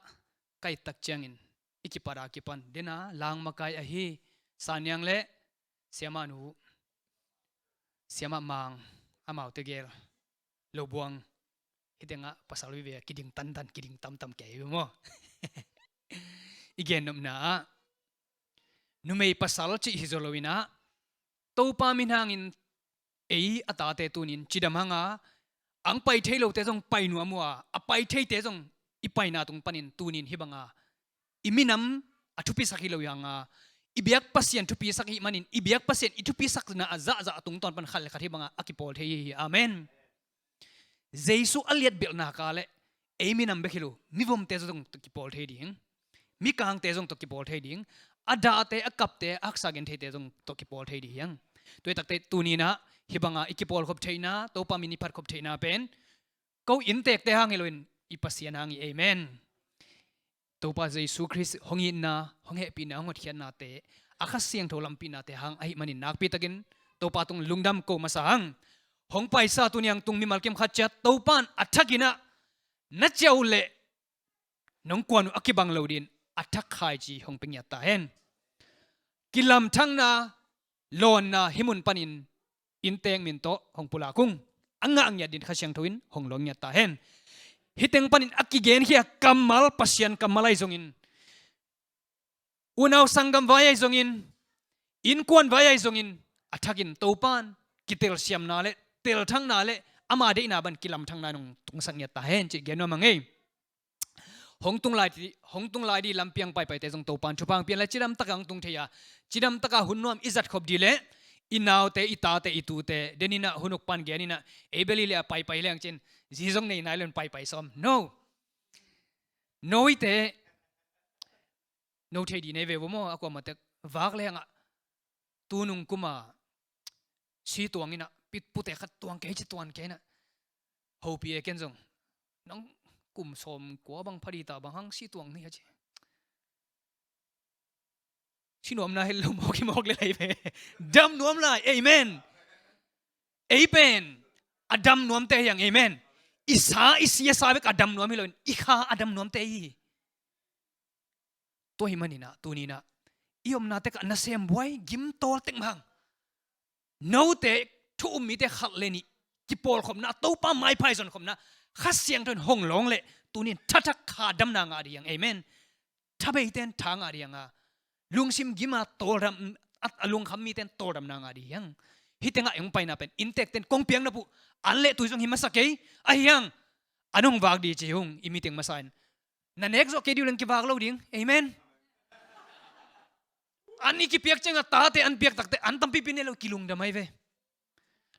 ka et tak ciangin i kipat a kipan, dena langmakai ahi Saniang le Siamah nu, Siamah Mang, amaute gel, Lo Buang, hih tengah pasal vive a kiding tantan, kiding tamtam kei ve maw? I gennopna ah numei pasal cih hi zaw loin ah, Topa min hangin ei a tate tunin cidam hanga, ang pai thei lote zong pai nuam uh a, a pai theite zong i paina tung panin tunin hih banga i minam a thupisak hi lo hi hanga, i biak Pasian thupisak i hih manin, i biak Pasian i thupisakna a zahzah a tungtawn pan khat le khat hih banga a kipawl thei hi. Amen. Jesu a liatbelhna ka leh ei minam bek hi lo, mivomte zong tawh kipawl thei ding, mikangte zong tawh kipawl thei ding, a dahte, a kapte, a haksa gentheite zong tawh kipawl thei ding hi hang. Tua hi takteh tuninah hih banga i kipawlkhop theihna, Topa min i phatkhop theihna pen ko inntekte hang hi loin i Pasian hang hi. Amen. Topa Jesu Khrist hong itna, hong hehpihna, hong hotkhiatnate, a Kha Siangtho lampihnate hang ahih manin nakpitakin Topa tung lungdam ko masa hang. Hong paisa tuni hang tung mimal kim khat ciat Topa in a thakinah na ciah uh leh nong kuan uh a kibang lo dingin a thak khaici hong pia ngiat ta hen. Kilamthangna, lawnna hih mun panin inntek min tawh hong pulak ung. A ngah ngiat dingin Kha Siangtho in hong lawn ngiat ta hen. Hih teng panin a kigenkhia kammal, Pasian kammal ahi zongin, unau sanggam vai ahi zongin, innkuan vai ahi zongin, a thakin Topa in kitelsiamna le telthangna le ama deihna bang kilamthangna in hong tungsak ngiat ta hen cih gen nuam hang ei. Hong tung lai di, hong tung lai di lampiang paipaite zong Topa in thupha hong pia in la cidam taka hong tung thei a, cidam taka hun nuam i zat khop ding leh i naute, i tate, i tute, deninah hun uk pan geninah ei beli le a paipai leng cin zi zong nei nai lo in paipai sawm. No. Noite no thei ding nei ve vo maw, a kuamah tek vak lengah tunung kuma si tuang inah, pute khat tuang kei ci tuan kei inah, hopih e ken zong, nang kum sawm kua bang pha ding ta, bang hang si tuang ni a ci. Si nuamna het lo mawk hi mawk le lai ve. Dam nuam lai. Amen. Ei pen a dam nuamte hi hang. Amen. I sa, i si a sa bek a dam nuam hi loin i kha a dam nuamte hi. Tua hih maninah tuninah i omna tekah nasem buai, gim tawl tek mah hang. Note thu um mite khat le nih kipawlkhopna, Topa maipha i zonkhopna, Kha Siangtho in hong lawng leh tunin thathak kha damna ngah ding hi hang. Amen. Thabeite in tha ngah ding hi hang a, lungsim gima tawldam, a, a lungkham mite in tawldamna ngah ding hi hang. Hih tengah i hong paina pen inntekte in kong piak nop uh an le tui zong hi masa kei, ahi hang an hong vak ding ci hung, i meeting masa in. Na nek zawh kei ding uh leng kivak lo ding. Amen. An i kipiak ciangah tate an piak takteh an tampipi ne lo kilungdam ahi ve.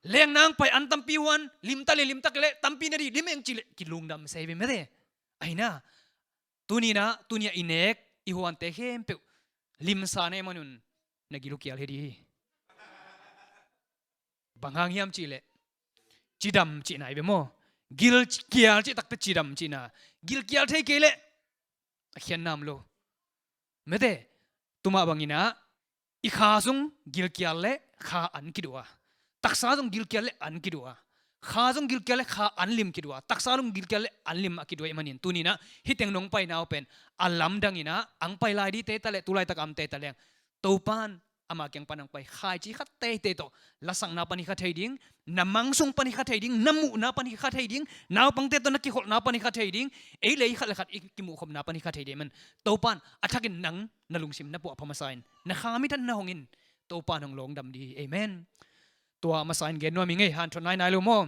Leng nang pai an tampi huan, limta le limta kei leh tampi na ding lim eng cih leh kilungdam se hi ve mate. Ahi na, tuninah, tuni-ah i nek i huante khempeuh limsa na hih manun na gil uh kial hi ding hi. Bang hang hiam cih leh cidam cihna hi ve maw? Gilkial cih takteh cidam cihna. Gilkial thei kei leh a khiatna om lo. Mate, tumah banginah i kha zong gilkial le kha an kiduh a, taksa zong gilkial le an kiduh a, kha zong gilkial le kha an lim kiduh a, taksa zong gilkial le an lim a kiduh ahih manin tuninah hih teng nong paina uh pen a lamdanginah ang pai lai dingte ta leh tu laitak a omte ta leng Topa in ama kiang pan hong pai khaici khat teitei tawh, lasakna pan hi kha thei ding, na mang sung pan hi kha thei ding, na muhna pan hi kha thei ding, naupangte tawh na kikholhna pan hi kha thei ding, ei le ei khat le khat i kimuhkhopna pan hi kha thei ding. Amen. Topa in a thakin nang na lungsim na puahpha masa in, na kha mi than na hong in, Topa in hong lawngdam ding hi. Amen. Tua masa in gen nuam ing ei, hanthot nainai lo maw?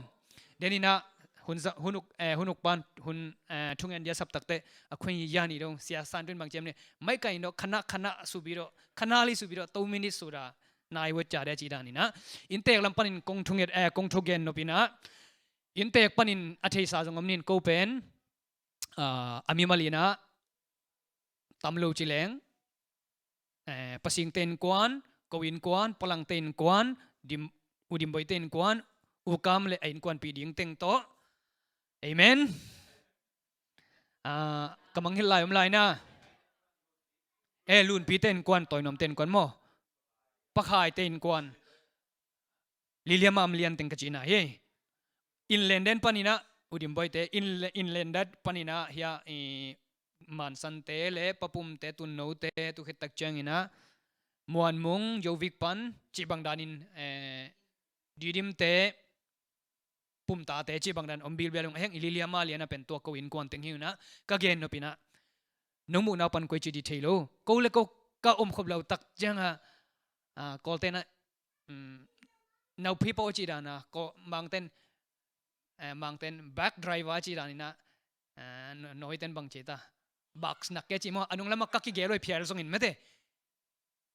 Deninah hun za-, hun uk, eh, hun uk pan hun, eh, thungen dia sap takteh a khuai yan i dong sia san tun bang ciam ne, mai kai no khana khana subi do, khana li subi do, to minit suda nai wet ca dia ci daninah. Inntek lam panin kong thunget, eh, kong thugen nopinah Inntek panin a theisa zong om ning, ko pen, ah, a mimal in ah tam lo ci leng, eh, Pasingte innkuan, ko innkuan, Palangte innkuan, Dim-, U Dim Boite innkuan, U Kam le a innkuanpih ding teng tawh. Amen. Ah, ka mangngilh lai om lai na. Eh, Lunpite innkuan, Tawinuamte innkuan maw? Pakhaite innkuan. Liliama, Amlian teng ka cihna hi. Inland panin ah, U Dim Boite, inle-, inland panin ah, hia, i, Mansante le Papumte, Tunnote, tu khit tak ciangin ah, Muanmung, Yovik pan, cih bang danin, eh, Didimte, Pumtate, cih bang dan om bilbial ung, a hiang i Liliama lian ah pen tua ko innkuan teng hi un ah, ka gen nop in ah, nong muh nau pan koi ci di thei lo. Ko le ko ka om khop lo tak ciang ah, ah, Kawlten ah, um, naupi pau ci dan a, ko Mangten, eh, Mangten bak driver ci dan in ah, eh, no-, Nawiten bang ci ta. Bak snakke ci maw, a nung lam ah ka kigel uh phial zongin mate.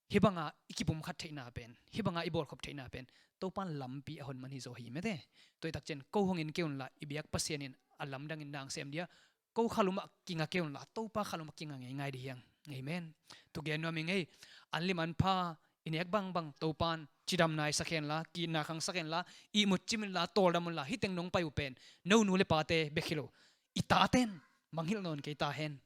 Hih bang a i kipumkhat theihna pen, hih bang a i bawlkhop theihna pen, Topan lampi a hon man hi zaw hi mate. Tua hi tak ciang ko hong en kei un la, i biak Pasian in a lamdang in na sem dia, ko khalum ah kinga kei un la, Topa khalum ah kinga ngeingai di hiang. Amen. Tu gen nuam ing ei, an lim an pha i nek bangbang Topan cidam nai sak hen la, ki-itna khang sak hen la, ihmut cim in la, tawldam un la, hih teng nong pai uh pen, no nu le pate bek hi lo, i taten mangngilh nawn kei ta hen.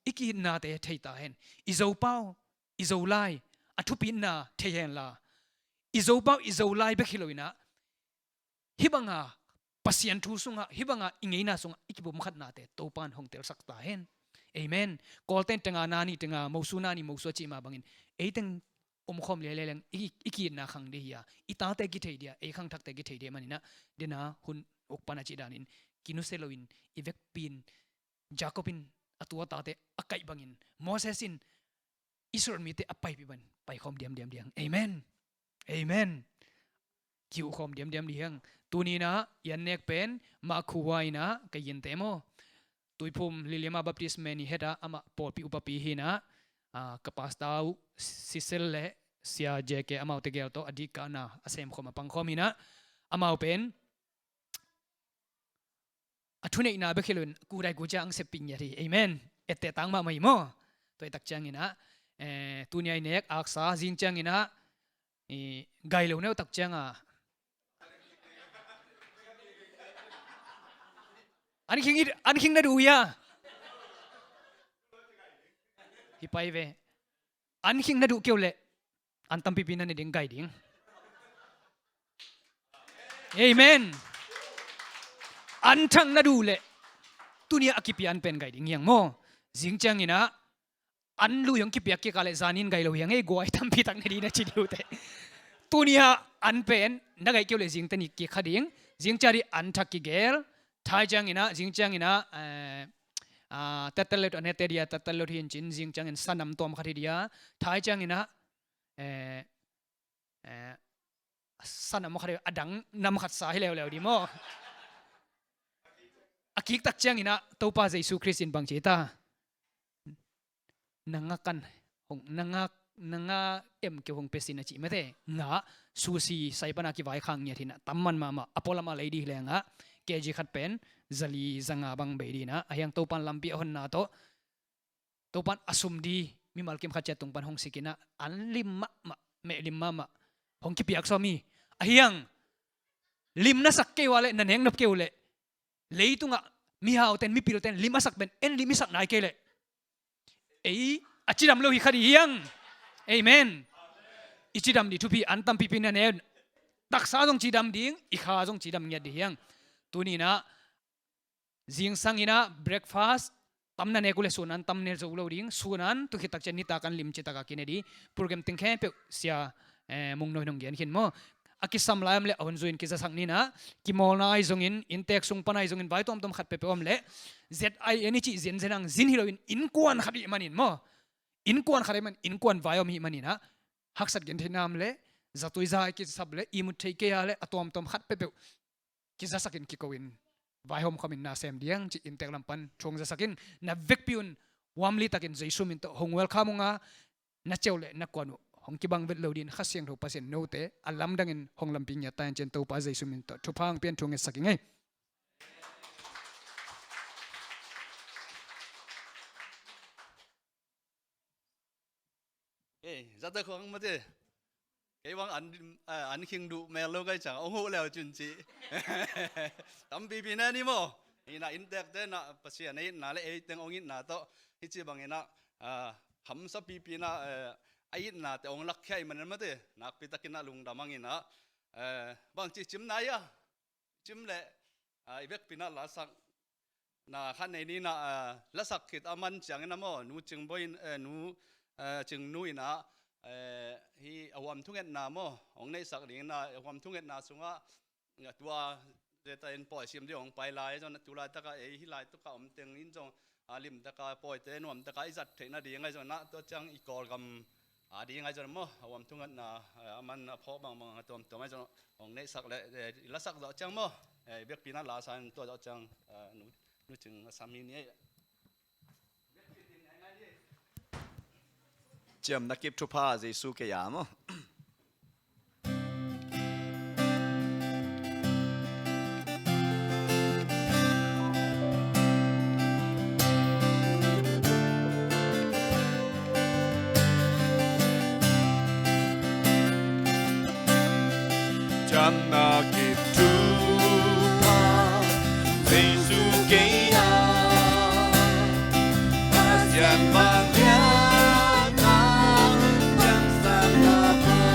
I ki-itnate thei ta hen. I Zopau, i Zolai a thupitna thei hen la, i Zopau, i Zolai bek hi lo in ah, hih bang a Pasian thu sungah, hih bang a i ngeina sungah i kipumkhatnate Topan hong telsak ta hen. Amen. Kawlten teng a na ni, teng a mosu na ni, mosu a cih mah bangin, ei teng omkhawm lialia leng i, i ki-itna khang di hi a, i tate kithei dia, ei khangthakte kithei dia man in ah, den a hun uk pan a cih danin, kinusia lo in, i vekpi in, Jacob in a tu a tate a kaih bangin, Moses in Israel mite a paipih bangin paikhawm diamdiam di hiang. Amen. Amen. Ki-uhkhawm diamdiam di hiang. Tuni in ah i an nek pen, Makhuwa in ah, ka yinte maw, Tuiphum Liliama Baptist Meni het a, amah pawlpi upapi hi in ah, ah, ka pastor uh Sisel le Sia J K amaute gel tawh a dikkahna a semkhawm a pangkhawm hi in ah, amau pen a thuneihna bek hi lo in, kudai kucia ang seppih ngiat hi. Amen. Etteh tang mahmah hi maw. Tua hi tak ciangin ah, eh, tuni a i nek aksa, zing ciangin ah, i, gai lo neu tak ciang a, an khing i, an khing na duh uh hia? Hi pai ve. An khing na duh kei uh leh, an tampipi na ne ding, gai ding. Amen. An thak na duh leh, tuni a kipia an pen gai ding hiang maw. Zing ciangin ah, an lui hong kipiak kik a leh zanin gai lo hiang ei, guai tampi tak ne ding na ci ding uh teh. Tuni a an pen na gai kei uh leh zingteh ni kik kha ding. Zing ciang di an thak kigel. Thai ciangin ah, zing ciangin ah, eh, ah, tetel le tu an hete dia, tetel le tu hi in cin, zing ciangin sanam tuam khat hi dia. Thai ciangin ah, eh, eh, sanam khat hi, a dang nam khat sa hi leuleu di maw. A kik tak ciangin ah, Topa Jesu Khrist in bang ci ta? Nang a kan hong, nang a, nang a em kei uh hong pia sin a cih mate. Ngah, sushi, sai pan a kivaikhang ngiat hi in ah, tam man mahmah, a pualam a lei di hi leng ah, K G khat pen, zali, zanga bang bei di in ah, a hiang Topan lampi a honna tawh, Topan a sum di, mimal kim khat ciat tung pan hong sik in ah, an lim mahmah, meh lim mahmah, hong kipiak sawm hi. A hiang, lim na sak kei uh a leh, na nek nop kei uh leh, leitungah mihauten, mipilten lim a sak pen, en lim i sak nai kei leh, ei a cidam lo hi kha di hiang. Amen. I cidam di thupi an tampipi na ne. Taksa zong cidam ding, i kha zong cidam ngiat di hiang. Tuni in ah, zingsang in ah breakfast tam na nek uh leh, sun an tam ne zo lo ding, sun an tu khit tak ciang nitak an limci tak a kine di. Program teng khempeuh sia, eh, Mung Noi in hong gen khin maw. A kisam lai om leh a hun zui in kizasak ni in ah, kimawlna ahi zongin, inntek sung pan ahi zongin, vai tuamtuam khat peuhpeuh om leh, Z I N i cih zenzen ang zin hi lo in, innkuan khat ahih manin maw. Innkuan khat ahih manin, innkuan vai om ahih manin ah, haksat gentheihna om leh, zatui za kisap leh, ihmut thei kei a leh, a tuamtuam khat peuhpeuh kizasak in, kiko in, vaihawm khawm in na sem diang ci, inntek lam pan thu hong zasak in, na vekpi un warmly takin Jesu min tawh hong welcome ung a, na ceu leh na kuan uh hong kibang vet lo dingin Kha Siangtho Pasian note a lamdang in hong lampi ngiat ta hen ci-in Topa Jesu min tawh thupha hong pia in thu hong ngetsak ing ei. Zate khong mate. Kei bang an, eh, an khing duh mel lo kai ciang, ong huh leu cin ci. Tampipi ne ni maw. Ina inntekte na Pasian a itna le ei teng ong itna tawh. Hi ci bang ina, ah, hamsa pipi na, eh, a itnate ong lakkhia i manin mate. Nakpi takin a lungdam ang ina. Eh, bang ci cim na ia. Cim le, ah, i vekpi na lasak na khat nei ni na, ah, lasak khit a man ciangin a maw, nu Cing Boi in, eh, nu, eh, Cing nu in a, eh, hi a huam thungetna maw, hong neihsak ding na, a huam thungetna sungah, ah, tua zeta in pawi sim ding hong pai lai, zon tu laitaka ei hi lai tuka om teng in zong, ah, limtaka pawite nuamtaka i zat theihna ding ahi zon na, tua ciang i Kawlgam a ding ahi zon maw, a huam thungetna, eh, a man a phawk bangbang a tuamtuam ahi zon, hong neihsak le, eh, i lasak zawh ciang maw, eh, i vekpi na lasa in tua zawh ciang, eh, nu, nu Cing a sam hi ni. Ciamna kip thupha Jesu kei a maw. Ciamna kip thupha Jesu kei a, Pasian vangliatna ciamsakna pha.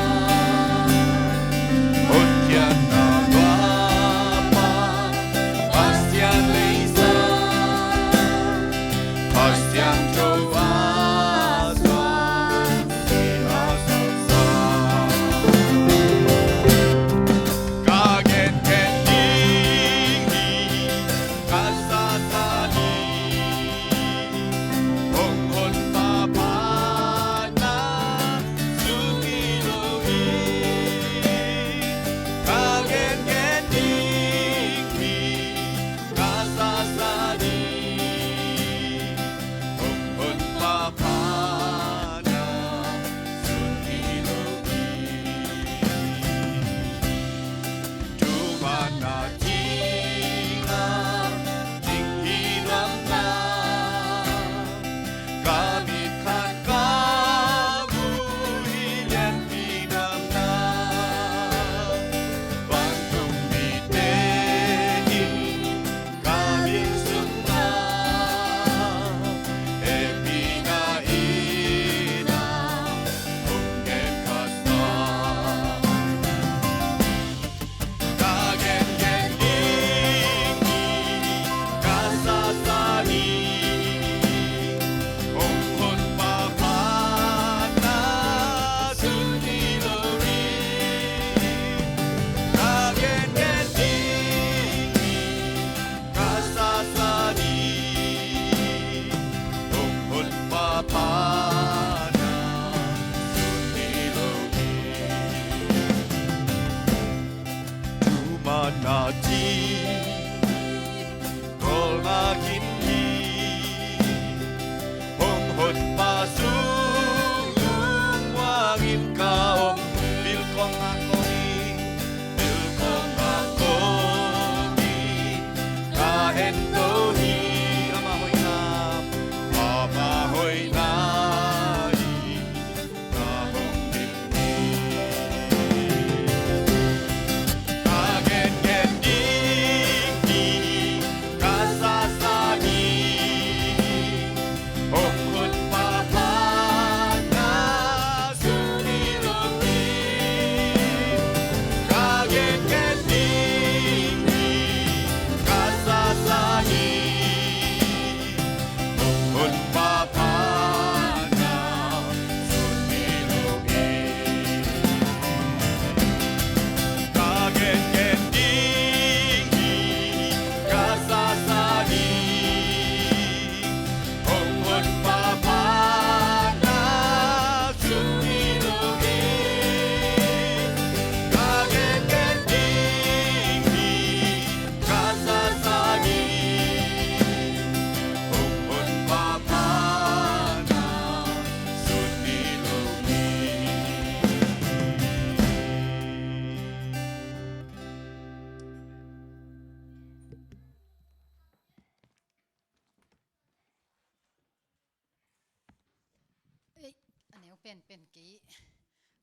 Penpen kei,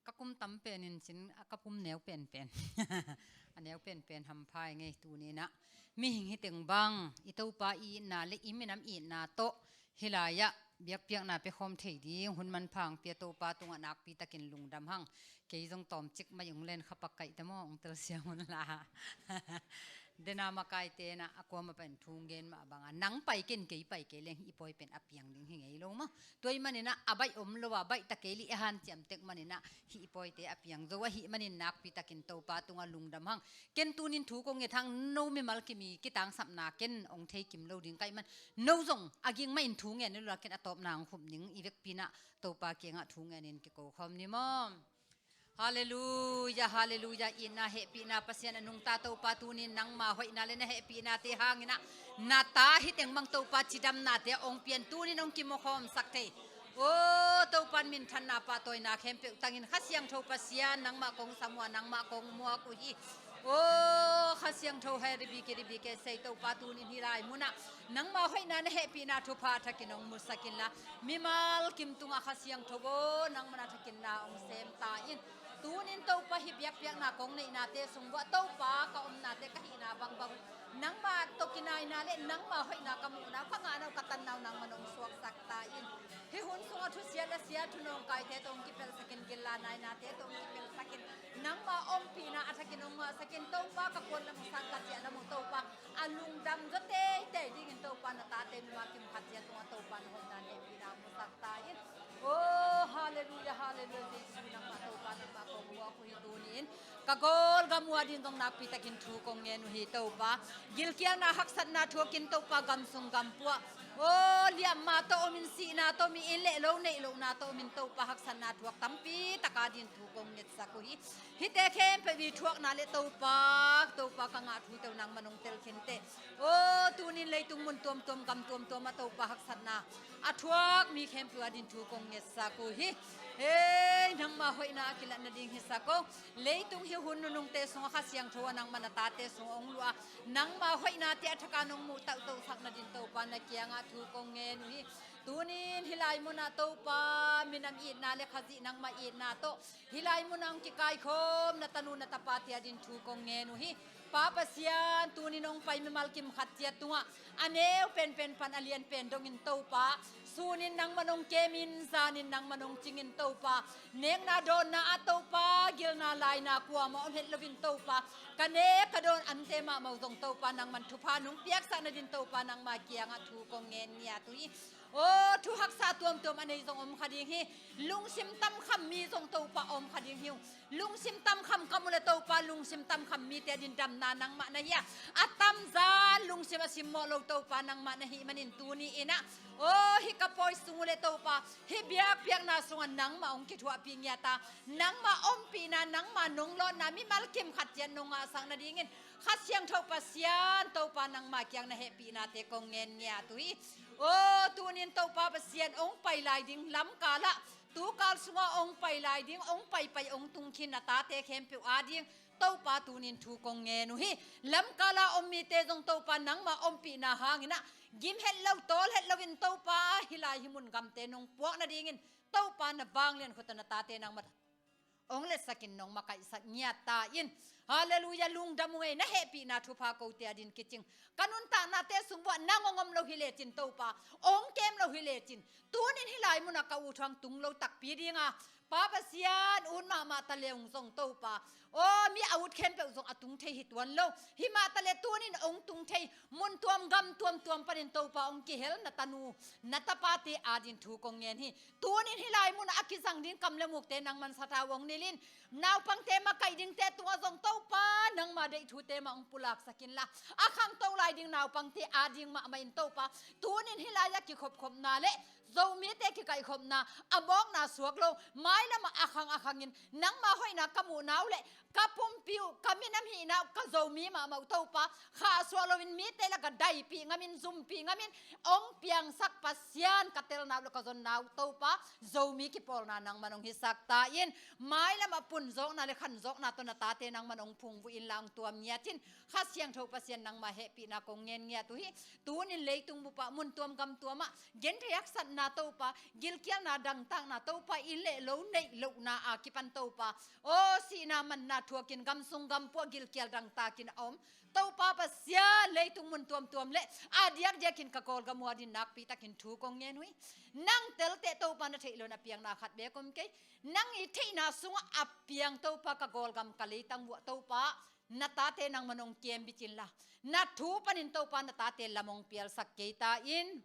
ka kum tam pen in cin, a ka kum neu penpen. A neu penpen hampha i ngei tuni-in ah. Mihing hi teng bang, i Topa i itna le i minam i itna tawh, hih lai-ah biakpiakna pia khawm thei ding hun manpha hong pia Topa tungah nakpi takin lungdam hang. Kei zong tawmcik mai ung len kha pak kaihte maw, ung telsiam un la. Dena makaite na a kuama pen thu gen mah banga, nang pai ken kei pai kei leng hih i pawi pen a piang ding hi ngei lo maw. Tua ahih manin ah a baih om lo a, baih ta kei leh a hanciam tek manin ah hih i pawite a piang zo ahih manin nakpi takin Topa tungah lungdam hang. Ken tunin thu kong nget hang, no mimal kim i kitangsapna ken ong thei kim lo ding ka hih man, no zong a ging mah in thu ngen ni lo a, ken a tawpna hong khum ding i vekpi-in ah Topa kiangah thu ngenin kiko khawm ni maw. Halleluia, halleluia. Itna hehpihna Pasian a nungta Topa, tunin nangma hoihna le na hehpihnate hangin ah na ta hi teng bang Topa cidamnate ong pia-in tunin ong kimukhawmsak thei. O Topa, minthanna pahtawina khempeuh tangin Kha Siangtho Pasian nangmah kong sam uh a, nangmah kong muak uh hi. O Kha Siangtho, hei ribike ribike sei Topa, tunin hih lai munah nangma hoihna na hehpihna thupha a thakin ong musak inla, mimal kim tungah Kha Siangtho aw, nangman a thakin na ong sem ta in. Tunin Topa, hih biakpiakna kong neihnate sung uah Topa, ka omnate, ka hihna bangbang uh nangma tawh kinaina le nangma hoihna ka muhna uh, ka ngahna uh, ka tanna uh nangman ong suaksak ta in. Hih hun sungah thusia le sia, thunawngkaite tawh ong kipelhsak in, gilla nainate tawh ong kipelhsak in, nangma ompihna a thakin ong ngahsak in. Topa, ka kuan lam uh, sang ka ciah lam uh Topa, a lungdam zaw teitei dingin Topa, na tate mimal kim khat ciat tungah Topa, na hoihna hehpihna musak ta in. O halleluia, halleluia. Jesu, nangmah Topa, nangmah kong muak uh hi. Tunin ka Kawlgam uh ading zong nakpi takin thu kong ngen uh hi Topa. Gilkialna haksatna thuakin Topa, gam sung gam pua, o liamma tawh omin, sihna tawh omin, inn le lo neih lohna tawh omin Topa, haksatna thuak tampi tak ading thu kong ngetsak uh hi. Hihte khempeuh i thuakna le Topa, Topa, ka ngah thute uh nangman ong tel khin teh. O tunin leitung mun tuamtuam, gam tuamtuam ah Topa, haksatna a thuak mi khempeuh ading thu kong ngetsak uh hi. Hei, nangma hoihna a kilat nading hisak o. Leitung hih hun nunungte sungah Kha Siangtho a nangman a tate sungah ong luah a, nangma hoihnate a thak a nong muh tauhtauhsak nading Topa, na kiangah thu kong ngen uh hi. Tunin hih lai munah Topa, minam itna le Khazih nangmah itna tawh hih lai munah ong kikaikhawm na tanu na tapate ading thu kong ngen uh hi. Pa Pasian, tunin ong pai mimal kim khat ciat tungah a neu penpen pan a lian pen dongin Topa, sunin nangman ong kemin, zanin nangman ong cingin Topa, nekna dawnna ah Topa, gilna laina kuamah om het loin Topa, ka nek ka dawn ante mahmah uh zong Topa, nangman thupha nong piaksak nading Topa, nangma kiangah thu kong ngen ngiat uh hi. O thu haksa tuamtuam a nei zong om kha ding hi. Lungsim tamkham mi zong Topa om kha ding hi uh. Lungsim tamkham ka mu le Topa, lungsim tamkham mite ading damna nangmah na hi a, a tamzan lungsim a simmawh lo Topa, nangmah na hih manin tuni-in ah, o hih ka pawi sung uh le Topa, hih biakpiakna sungah nangmah ong kithuahpih ngiat a, nangmah ompihna, nangmah nong lawnna mimal kim khat ciat nong ngahsak nadingin Kha Siangtho Pasian Topa, nangma kiang na hehpihnate kong ngen ngiat uh hi. O tunin Topa Pasian, ong pai lai ding lamkal ah, tukal sungah ong pai lai ding, ong paipai ong tung khin na tate khempeuh ading Topa, tunin thu kong ngen uh hi. Lamkal a om mite zong Topa, nangma ompihna hangin ah gim het lo, tawl het loin Topa, hih lai hih mun gamte nong puak nadingin Topa, na vanglian khut tawh na tate nangmah ong letsakin nong makaihsak ngiat ta in. Halleluia, lungdam ung ei, na hehpihna thupha kote ading kicing. Ka nuntaknate sung uah nang ong om lo hi lecin Topa, ong kem lo hi lecin, tunin hih lai munah ka ut hang tung lo takpi dinga, Pa Pasian, ut mahmah ta le ung zong Topa, aw mi a ut khempeuh zong a tung thei hi tuan lo. Himah ta le tunin ong tung thei, mun tuam gam tuamtuam panin Topa, ong kihel na tanu na tapate ading thu kong ngen hi. Tunin hih lai munah a kizang ding kam le mukte nangman sathau ong nilh in. Naupangte makaih dingte tungah zong Topa, nangma deih thute mah ong pulaksak inla, a khangto lai ding naupangte ading mahmah in Topa, tunin hih lai-ah kikhopkhopna le Zomite kikaihkhopna, a mawkna suak lo, mailamah a khang a khangin nangma hoihna ka muhna uh le ka pumpi uh, ka minam hihna uh, ka Zomi mahmah uh Topa, khahsuah loin mite lakah daipih ngamin, zumpih ngamin ong piangsak Pasian, ka telna uh le ka zonna uh Topa, Zomi kipawlna nangman ong hisak ta in. Mailamah pun zawkna le khan zawkna tawh na tate nangman ong phungvuh inla ong tuam ngiat in. Kha Siangtho Pasian, nangma hehpihna kong ngen ngiat uh hi. Tunin leitung bupah mun tuam gam tuamah genthei haksatna Topa, gilkialna dangtakna Topa, inn le lo neih lohna a kipan Topa, aw, sihna manna thuakin gam sung gam puah gilkial dangtakin a om Topa Pasian, leitung mun tuamtuam le a diakdiakin ka Kawlgam uh adin nakpitakin thu kong ngen uh hi. Nang telteh Topa na theih loin a piangna khat beek om kei. Nang i theihna sungah a piang Topa ka Kawlgam ka leitang uh ah Topa, na tate nangman hong kem bit inla, na thu panin Topa na tate lam hong pialsak kei ta in.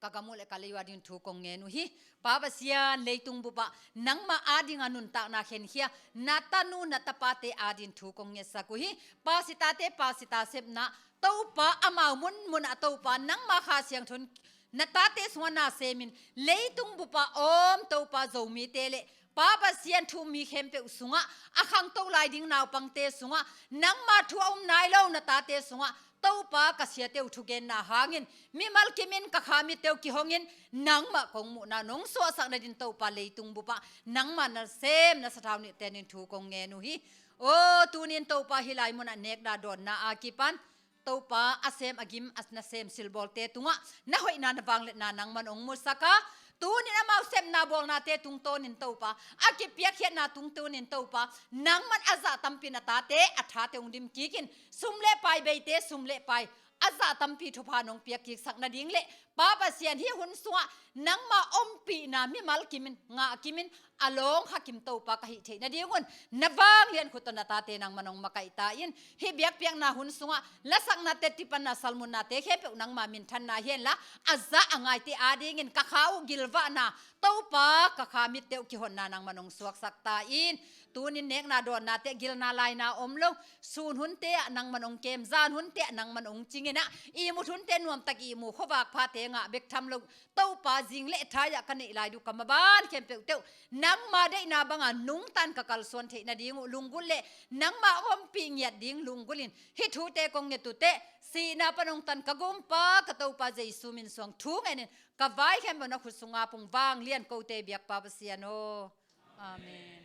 Ka gam uh le ka lei uh adin thu kong ngen uh hi. Pa Pasian, leitung bupah nangmah adinga nuntakna khenkhia na tanu na tapate adin thu kong ngetsak uh hi. Pasitate pasita sepna Topa, amau munmunah Topa nangma Kha Siangtho in na tate sungah na semin, leitung bupah om Topa Zomite le Pa Pasian thu um mi khempeuh sungah, a khangto lai ding naupangte sungah, nangma thu a um nai lo na tate sungah Topa ka siate uh thugenna hangin mimal kimin ka kha mitte uh kihongin nangmah kong muhna nong suahsak nadin Topa leitung bupah nangmah nasem na sathau nihte adin thu kong ngen uh hi. Aw, tunin Topa hih lai munah nekna dawnna a kipan Topa, a sem a gim a nasem silbawlte tungah na hoihna na vangliatna nangman hong musak a, tunin amau sepna bawlnate tungtawnin Topa, a kipiakkhiatna tungtawnin Topa, nangman a zah tampi na tate a thate hong dim kikin, sum le pai beite sum le pai a zah tampi thupha nong piak kiksak nading le Pa Pasian, hih hun sungah nangma ompihna mimal kimin, ngah kimin, a lawng kha kim Topa ka hih theih nadingun na vanglian khut tawh na tate nangman hong makaih ta in. Hih biakpiakna hun sungah lasakna, teci panna, salmunnate khempeuh nangma minthanna hi henla, a zah a ngaite adingin ka kha uh gilvahna Topa, ka kha mitte uh kihonna nangman hong suaksak ta in. Tunin nekna dawnnate gilna laina om lo, sun hunte ah nangman hong kem, zan hunte ah nangman hong cingin ah, ihmut hunte nuamtak ihmu, khuavak phate ngah bek tham lo, Topa, zing le thai-ah ka neih lai duh ka maban khempeuhte uh nangma deihna banga nungtan ka kalsuan theih nading uh lunggulh le nangma ompih ngiat ding lunggulhin hih thute kong nget uh teh, sihna pan hong tan ka Gumpa ka Topa Jesu min suang thu ngenin ka vai khempeuh na khut sunga pung vanglian kote biakpa Pasian aw. Amen.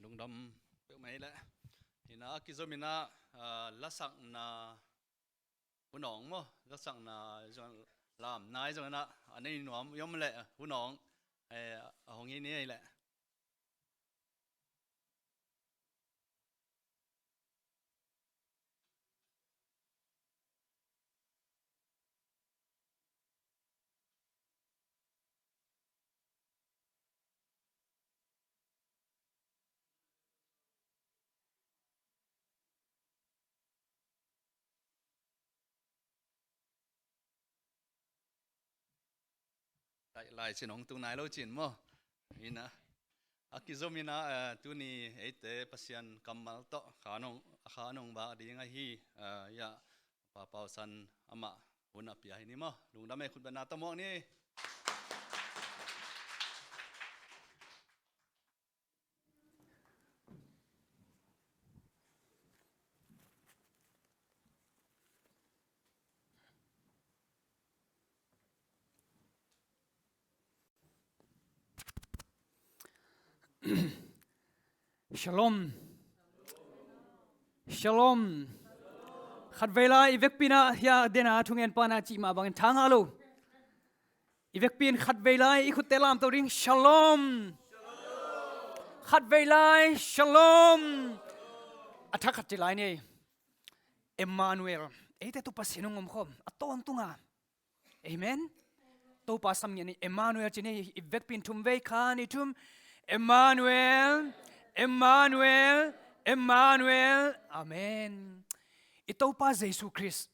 Lungdam peuhmah leh. Hih na a kizomin ah, ah, lasakna hun awng maw, lasakna zong, lamnai zong in ah, a nei nuam i om leh hun awng, eh, a hong hi ni ei leh. Lai, lai cin hong tung nai lo cin maw? Ina. A kizomin ah, eh, tuni eite Pasian kammal tawh kha nong, kha nong bak ding ahi, eh, ya, Pa Pau San amah hun a pia hi ni maw? Lungdam ei, khutbetna tawh muak ni. Shalom. Shalom. Khatvei lai i vekpi-in ah hia dena thungen pana cih mah bangin tha ngah lo. I vekpi-in khatvei lai i khutte lamto ding. Shalom. Khatvei lai. Shalom. A thak khat ci lai ni. Emmanuel. Eite tawh Pasian hong omkhawm a tawntunga. Amen. Topa sam ngiat ni. Emmanuel ci ni. I vekpi-in thum vei, khat, nih, thum. Emmanuel. Emmanuel. Emmanuel. Amen. I Topa Jesu Khrist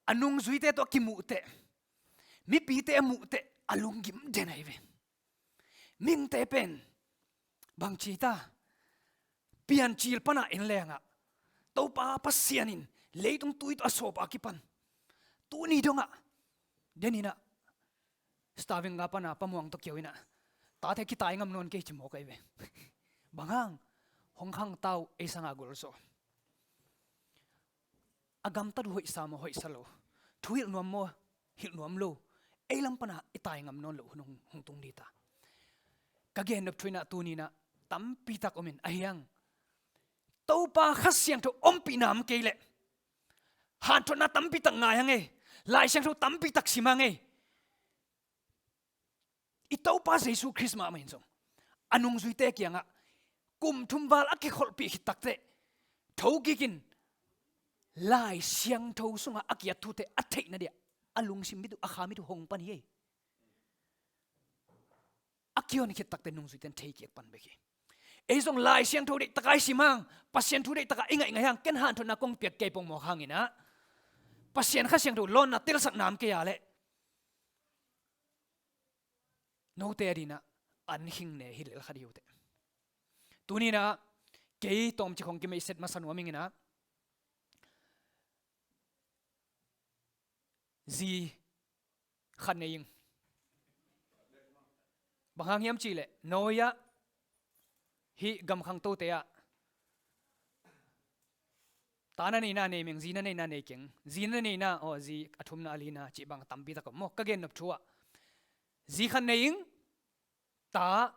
a nungzuite tawh a kimuh teh, mipite a muh teh a lunggim den ahi ve. Mihingte pen bangci ta, Piancil pana en lengah Topa Pasian in leitung tui tawh a sawp a kipan tuni dongah denin ah Stavanger pana Pa Muang tawh kiau in ah, tate kitai ngam nawn kei ci mawk ahi ve. Bang hang? Hong khangta uh ei sanga gol zaw. A gamtat uh hoihsa maw, hoihsa lo. Thu hilh nuam maw, hilh nuam lo. Ei lam pana i tai ngam nawn loh hun hong, hong tung dita. Ka gennop thu in ah tuni in ah tampi tak om in ahi hang. Topa Kha Siangtho ompih nam kei leh hanthotna tampi tak ngai hang ei. Lai Siangtho tampi tak sim hang ei. I Topa Jesu Khrist mahmah in zong a nungzuite kiangah kum thum val a kikholhpih khit takteh thokik in Lai Siangtho sungah a kiat thute a theihna dia a lungsim mit uh, a kha mit uh hong pan hi ei. A kihon khit takteh nungzuite in thei kik pan bek hi. Ei zong Lai Siangtho deih taka i sim hang, Pasian thu deih taka i ngaih ngaih hang, ken hanthotna kong piak kei pongmawk hangin ah Pasian Kha Siangtho lawnna telsak nam kei a leh note a dinah an khing ne hi lel kha dih uh teh. Tuni-in ah kei tawmcik hong kimeihset masa nuam ing in ah, zi khat nei ing. Bang hang hiam cih leh Noah hih gam khangtote ah ta na neihna nei meng, zi na neihna nei keng. Zi na neihna, aw, zi a thumna a lina cih bang tampi tak om maw. Ka gennop thu ah zi khat nei ing, ta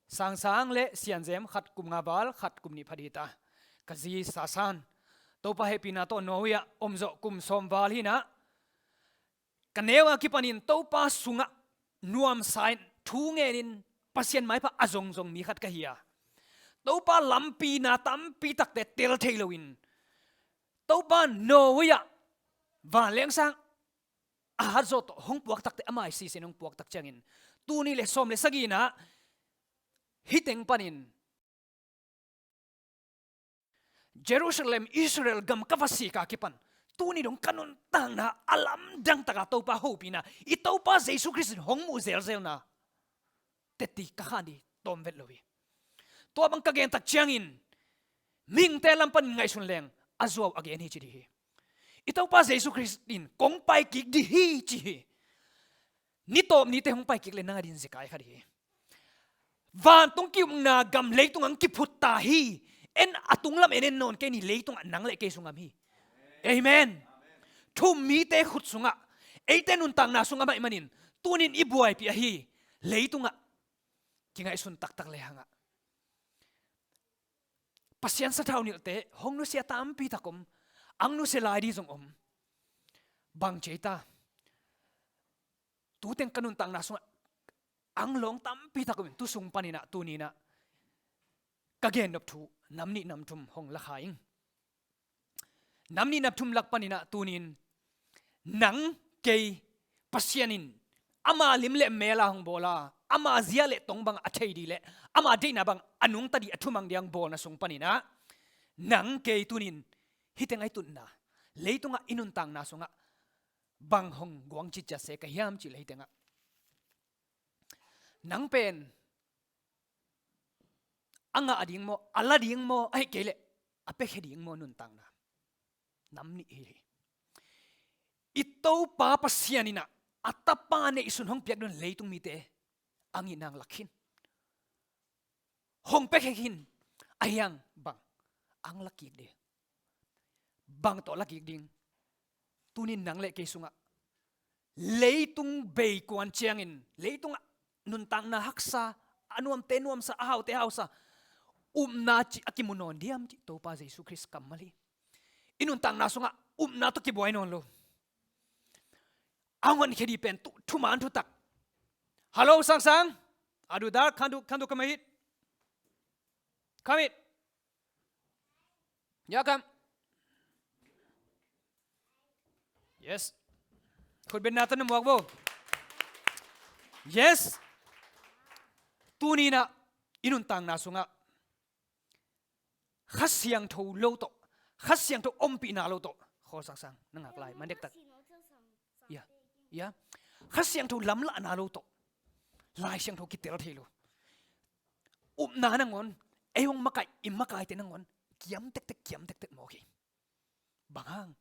Sangsang le Sianzem, khat kum nga val, khat kum nih pha dih ta. Ka zi Sasan, Topa hehpihna tawh Noah ah om zawh kum sawm val hi in ah, ka neu a kipanin Topa sungah nuamsa in thu ngenin Pasian maipha a zongzong mi khat ka hi a, Topa lampina tampi takte tel thei loin Topa Noah ah vanleng sang a hat zawh tawh hong puak takteh, ama i sisen hong puak tak ciangin tuni le sawm le sagihna hih teng panin Jerusalem, Israel gam ka va sik a kipan tuni dong ka nuntakna a lamdang taka Topa hopihna, i Topa Jesu Khrist in hong muh zelzelna teti ka khan dih tawm vet lo hi. Tua bang ka gen tak ciangin mihingte lam panin ngaihsun leng a zuau a gen hi ci dih hi. I Topa Jesu Khrist in kong pai kik dih hi ci hi. Ni tawp nite hong pai kik le nang a din zekai kha dih hi. Vantung ki-ukna gam leitung ang kiphut ta hi. En a tunglam en en nawn kei ni, leitungah nang le kei sung gam hi. Amen. Thum mite khut sungah, eite nuntakna sungah mah ahih manin tunin i buaipih ahi leitungah kingaihsun taktak le hangah Pasian sathau nilhte hong nusia tampi tak om, ang nusia lai dih zong om. Bang ci ei ta, tu teng ka nuntakna sungah ang lawng tampi tak om in, tu sung panin ah tuni-in ah ka gennop thu nam nih nam thum hong lakha ing. Nam nih nam thum lak panin ah tuni-in nang kei Pasian in ama lim le mel a hong bawl a, ama zia le tong bang a thei dih le ama deihna bang a nungta dih, a thumang dih a hong bawlna sung panin ah nang kei tuni-in hih teng a i tutna, leitungah i nuntakna sungah bang hong guang citciat se ka hiam cih leh hih tengah nang pen a ngah ding maw, a la ding maw, ahih kei leh a piakhia ding maw nuntakna? Nam nih hi hi. I Topa Pasian in ah a Tapa neihsun hong piak ding leitung mite ang itna ang lak khin. Hong piakhia khin, ahi hang bang ang la kik ding? Bang tawh la kik ding? Tuni-in nang le kei sungah leitung bei kuan ciangin, leitungah nuntakna haksa, a nuamte nuamsa, a haute hausa, upna cih a kimu nawn diam cih Topa Jesu Khrist kammal hi. I nuntakna sungah upna tawh kibuai nawn lo. A hong honkhia dih pen tu thuman thutak. Hello, Sangsang. Adu dar, khandu, khandu kamahit. Kamit. Ya kam. Yes. Khutbetna tawh na muak bo. Yes. Tuni-in ah i nuntakna sungah Kha Siangtho lo tawh, Kha Siangtho ompihna lo tawh, khawl Sangsang, na ngak lai man dektak. Ya, ya. Kha Siangtho lamlahna lo tawh Lai Siangtho kitel thei lo. Upna nangawn, ei hong makaih, i makaite nangawn kiam tektek, kiam tektek mawk hi. Bang hang?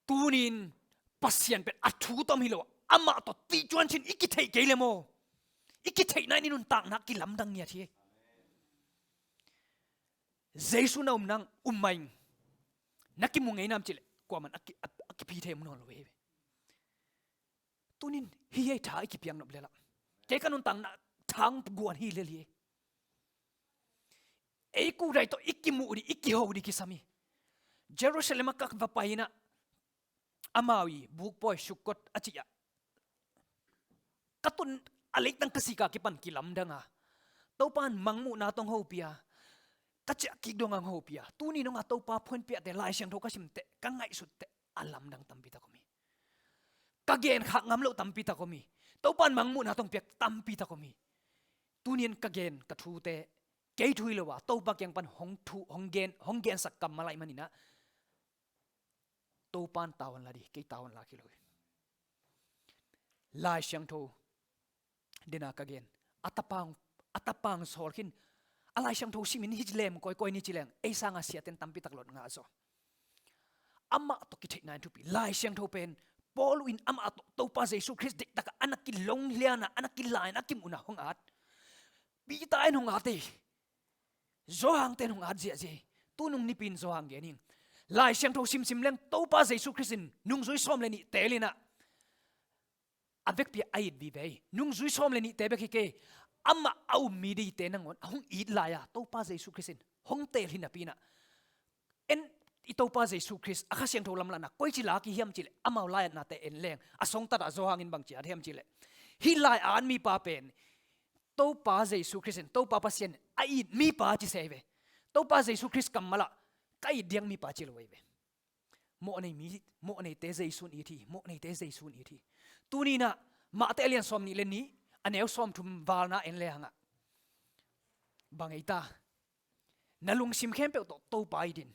Tuni-in Pasian pen a thu tawm hi lo, amah tawh tihcuan cin i kitheih kei le maw, i kitheihna in i nuntakna kilamdang ngiat hi. Jesu na um nang um mah ing. Na kimu ngei nam cih leh kuaman a ki, a, a kiphi thei mu nawn lo hi. Tunin hih hei tha i kipiak nop lel ah, kei ka nuntakna thang guan hi lel hi. ei kudai tawh i kimuh dih, i kiho dih kisam hi. Jerusalem ah ka va pai in ah, amau i bukpawi Sukkot a cih ah ka tun, a leitang ka sik a kipan kilamdang a, Topa in mangmuhna tawh hong hopih a, ka ciah kik dong a hong hopih a, tuni nong a Topa phuanpiahte, Lai Siangtho ka simteh, ka ngaihsutteh, a lamdang tampi tak om hi. Ka gen khak ngam loh tampi tak om hi. Topa in mangmuhna tawh hong piak tampi tak om hi. Tuni in ka gen ka thute, kei thu hi lo a, Topa kiang pan hong thu, hong gen, hong gensak kammal ahih manin ah, Topa in tavuan la dih, kei tavuan la kei lo hi. Lai Siangtho dena ka gen, a tapa hong, a tapa hong sawl khin, a Lai Siangtho simin hih lem kawikawi ni ci leng, ei sanga siaten tampi tak lot ngah zaw. Amah tawh kitheihna in thupi. Lai Siangtho pen Paul in amah tawh Topa Jesu Khrist diktak a, a na kilonglian a, a na kilain a, kimuhna hong at. Peter in hong at hi. Johan ten hong at ziahziah hi. Tu nung nipi in Johan gen hi. Lai Siangtho simsim leng Topa Jesu Khrist in nungzui sawm le nih teel in ah, a vekpi a it vive hi. Nungzui sawm le nihte bek hi kei, amah a um mi deite nangawn a hong it lai a, Topa Jesu Khrist in hong teel hi napi in ah, en, i Topa Jesu Khrist a Kha Siangtho lamlanna koici lak hi hiam cih leh, amau lai-atnate en leng, a sawngtatah Johan in bangci at hiam cih leh, hih lai-at mipa pen Topa Jesu Khrist in, Topa Pasian in a it mipa ci se hi ve. Topa Jesu Khrist kammal ah ka it diak mipa ci lo hi ve. Mawhnei mi, mawhneite Jesu in it hi, mawhneite Jesu in it hi. Tuni in ah Mate a lian sawmnih le nih, a neu sawmthum valna en le hang ah, bang ei ta, na lungsim khempeuh tawh Topa it in.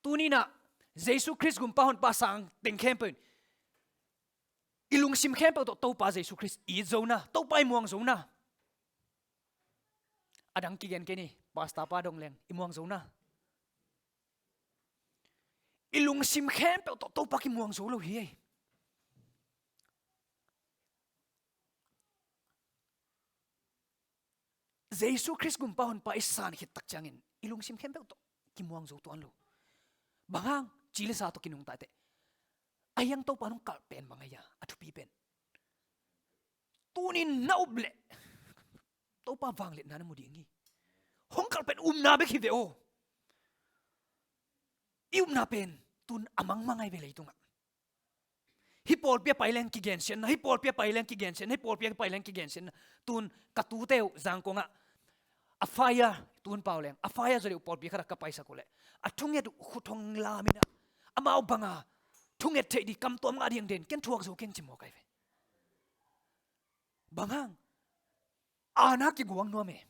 Tuni in ah Jesu Khrist gumpa honpa sang teng khempeuh in, i lungsim khempeuh tawh Topa Jesu Khrist i it zo na, Topa i muang zo na. A dang kigen kei ni, pastor pa dong leng i muang zo na. I lungsim khempeuh tawh Topa kimuang zo lo hi ei. Jesu Khrist gumpa honpa i san khit tak ciangin i lungsim khempeuh tawh kimuang zo tuan lo. Bang hang, ci le sa tawh kinungta teh, a hiang Topa in hong kalh pen bang a hia, a thupi pen. Tuni in na up leh Topa vangliatna na mu ding hi. Hong kalh pen upna bek hi ve aw. I upna pen tun a mangmang ahi ve leitungah. Hih pawlpi a pai leng kigensiatna, hih pawlpi a pai leng kigensiatna, hih pawlpi a pai leng kigensiatna. Tun ka tute uh Zangkong ah, a fire, tun pau leng, a fire zaw deuh pawlpi khat ah ka paisak uh leh, a thunget uh khut hong lam in ah, amau bang a thunget theih ding, kamtuam ngah ding den, ken thuak zo keng ci mawk ahi ve. Bang hang, a na kiguang nuam e.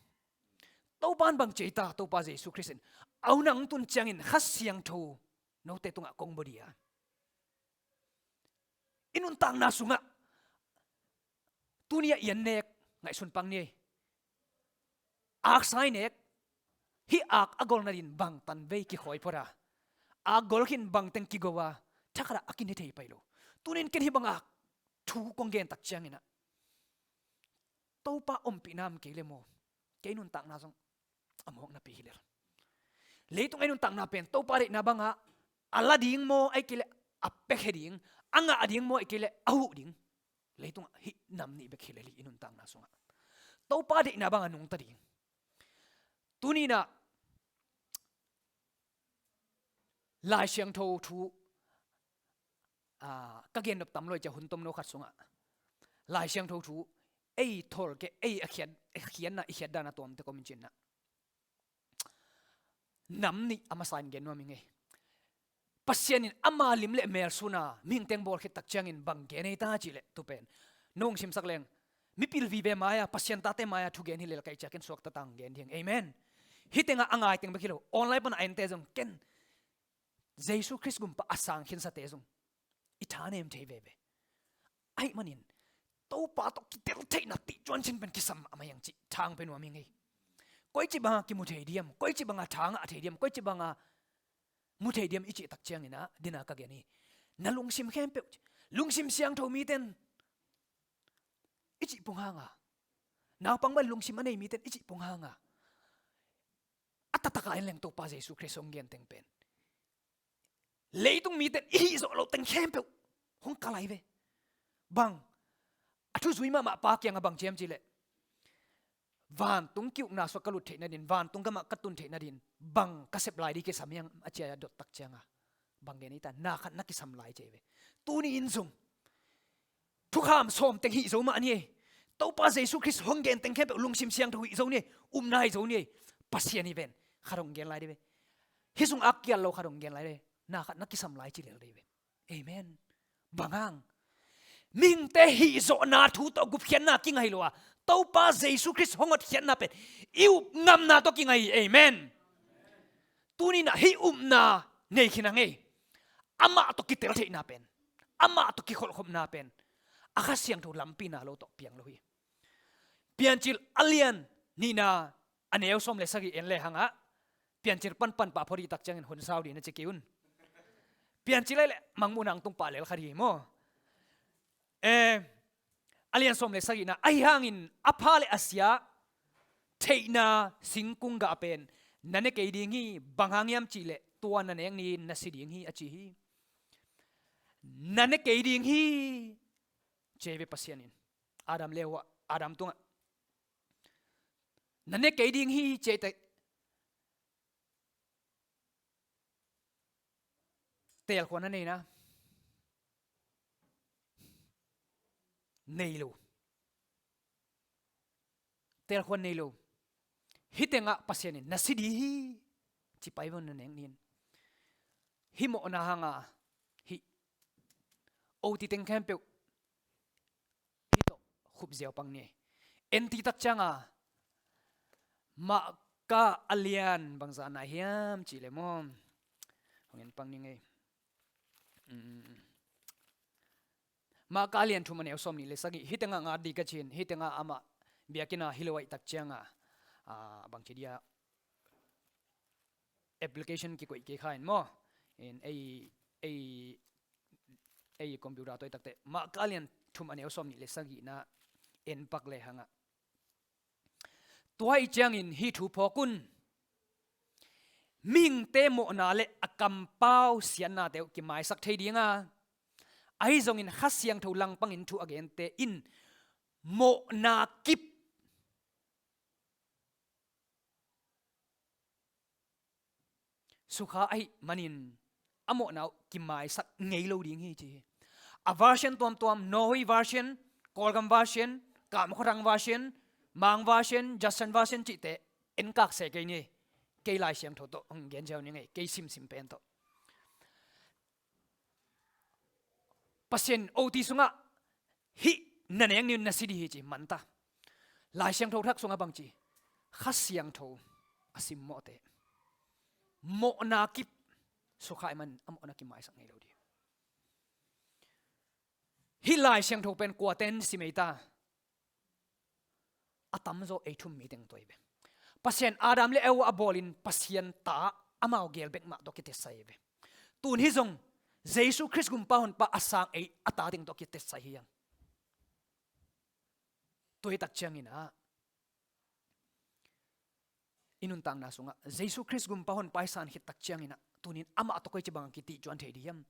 Topa in bang ci ei ta, Topa Jesu Khrist in, a hun ah hong tun ciangin Kha Siangtho note tungah kong bua ding a, i nuntakna sungah tuni a i an nek ngaihsun pang ni ei. Aksa i nek, hih ak a gol nadin bang tanvei kikhawi phot a, ak gol khin bang teng kigo a, thakhat ah a kine thei pai lo. Tuni in ken hih bang a thu kong gen tak ciangin ah, Topa ompihna om kei leh maw, kei nuntakna zong a mawknapi hi lel. Leitung a i nuntakna pen Topa deihna bang a, a la ding maw, ahih kei leh a piakhia ding, a ngah ding maw, ahih kei leh a huh ding. Leitung ah hih nam nih bek hi lel hi i nuntakna sungah. Topa deihna bang a nungta ding. Tuni in ah Lai Siangtho thu, ah, ka gen nop tam lo hi cia, hun tomno khat sungah Lai Siangtho thu ei thawl kei, ei a khiat, a khiatna, i khiat dan a tuamte kong min cih in ah, nam nih a masa in gen nuam ing ei. Pasian in ama lim le mel sun a mihing teng bawl khit tak ciangin bang gen ei ta cih leh, tu pen nong simsak leng, mipil vive mai-a, Pasian tate mai-a thugen hi lel ka hih ciangin suakta tang gen ding. Amen. Hih tengah a ngai teng bek hi lo, online pan a ente zong ken Jesu Khrist gumpa a sang khinsate zong i thanem thei veve. Ahih manin Topa tawh kitel theihna tihcuan cin pen kisam mahmah hi hang cih thang pe nuam ing ei. Koici banga kimu thei diam, koici banga tha ngah thei diam, koici banga mu thei diam i cih tak ciangin ah, dena ka gen hi, na lungsim khempeuh, lungsim siangtho miten i cih pong hang a, naupang bang lungsim a nei miten i cih pong hang a, a taktak a en leng Topa Jesu Khrist hong gen teng pen leitung miten i hih zawh loh teng khempeuh hong kalh lai ve. Bang, a thuzui mahmah pa kiangah bang ci hiam cih leh, Vantung ki-ukna sungah ka lut theih nadin, vantung gamah ka tun theih nadin bang ka sep lai ding kisam hiam a ci a dot tak cianga bang gen hi ta, na khat na kisam lai ci hi ve. Tuni in zong thukham sawm teng hih zo mah ni ei. Topa Jesu Khrist hong gen teng khempeuh lungsim siangtho hih zo ni ei. Upna hih zo ni ei. Pasian hi ven. Khat hong gen lai ding ve. Hih sungah a kial lo khat hong gen lai ding ve. Na khat na kisam lai ci lel ding ve. Amen. Bang hang? Mihingte hih zawhna thu tawh gupkhiatna kingai lo a, Topa Jesu Khrist hong hotkhiatna pen i up ngamna tawh kingai hi. Amen. Tuni-in ah hih upna nei khin a ngei. Amah tawh kitel theihna pen, amah tawh kikholhkhopna pen a Kha Siangtho lampina lo tawh piang lo hi. Piancil a lian nihna a neu sawm le sagih en le hangah, Piancil panpan pah phot i tak ciangin hun sau ding na ci kei un. Piancil ahih leh Mangmuhna hong tung pah lel kha ding hi maw. Eh, a lian sawm le sagihna, ahi hangin a pha le a sia theihna singkung gah pen na ne kei ding hi. Bang hang hiam cih leh tua na nek ni-in na si ding hi a ci hi. Na ne kei ding hi ci hi ve Pasian in. Adam le Hawa, Adam tungah na ne kei ding hi ci hi teh, teelkhua na nei na? Nei lo. Teelkhua nei lo. Hih tengah Pasian in na si ding hi ci pai vo, na nek ni-in. Hih mawhna hanga hih oti teng khempeuh hih tawh khup ziau pang ni. En ti tak cianga Marka a lian bangzah na hiam cih leh maw, hong en pang ni ngei. Mm. Marka a lian thum a neu sawm nih le sagih. Hih tengah ngat ding ka ci hi. Hih tengah amah biakinn ah hi lo ahih tak cianga, ah, bangci dia application kikoih kei kha in maw. In ei, ei, ei computer tawh i tak teh Marka a lian thum a neu sawm nih le sagihna en pak le hangah, tua ahih ciangin hih thu phawk un. Mihingte mawhna le a kampau siatnate uh kimaisak thei ding a, ahi zongin Kha Siangtho langpangin thu a gente in mawhna kip sukha ahih manin a mawhna uh kimaisak ngei lo ding hi ci hi. A version tuamtuam, Norway version, Kawlgam version, Kamkhuatang version, Mang version, Judson version cihte en kak se kei ni. Kei Lai Siangtho tawh hong gen ziau ni ngei, kei simsim pen tawh. Pasian oti sungah hih na nek ni-in na si ding hi ci manta. Lai Siangtho Thak sungah bangci, Kha Siangtho a simmawhte mawhna kip sukha ahih manin a mawhna kimaisak ngei lo ding. Hih Lai Siangtho pen kuate'n sim ei ta? A tamzaw ei thu-um mi teng tua hi ve. Pasian Adam le Eva a bawlin Pasian ta amau gel bek mah tawh kitesai hi ve. Tun hih zong Jesu Khrist Gumpa Honpa a sang ei a ta teng tawh kitesai hi hang. Tua hi tak ciangin ah i nuntakna sungah Jesu Khrist Gumpa Honpa i san khit tak ciangin ah, tuni-in amah tawh koi ci bangin kitihcuan thei ding hiam?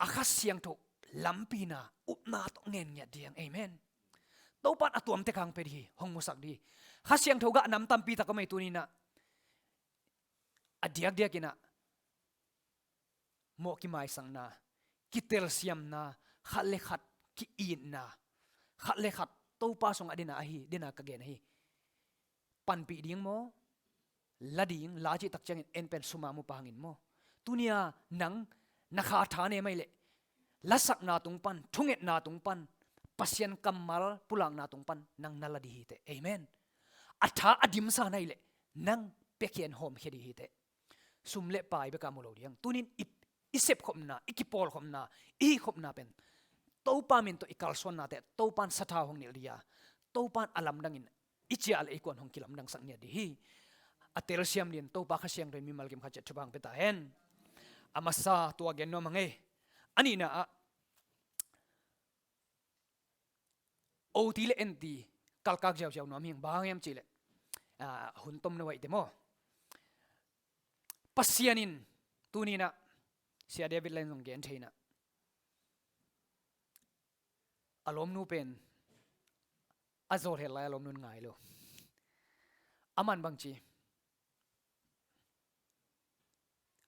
A Kha Siangtho lampina, upna tawh ngen ngiat ding. Amen. Topa'n a tuamte khang pia ding hi, hong musak ding hi. Kha Siangtho gah nam tampi tak om ei tuni-in ah, a diakdiakin ah mawh kimaisakna, kitelsiamna, khat le khat ki-itna, khat le khat Topa sungah dena ahi, dena ka gen ahi. Panpih ding maw? La ding, la cih tak ciangin en pen sum a mu pah hang in maw? Tuni-a nang na kha tha ne mai leh, lasakna tung pan, thungetna tung pan, Pasian kammal pulakna tung pan nang na la ding hi teh. Amen. A tha a dimsa na hih leh nang piakhia in hawmkhia ding hi teh. Sum le pai bek a mu lo ding. Tuni-in i, i sepkhopna, i kipawlkhopna, i hihkhopna pen Topa min tawh i kalsuannate Topa'n sathau hong nilh ding a, Topa'n a lamdangin i ciah le i kuan hong kilamdangsak ngiat ding hi. A telsiam dingin Topa Kha Siangtho in mimal kim khat ciat thupha hong pia ta hen. A masa tua gen nuam hang ei. A nihna ah, oti le enti kalkak ziauziau nuam hi hang. Bang hang hiam cih leh, ah, hun tom na vaihte maw. Pasian in tuni-in ah, Sia David Lang zong gen thei-in ah, a lawmnu pen a zawlhel lai a lawmnu'n ngai lo. Aman bang ci,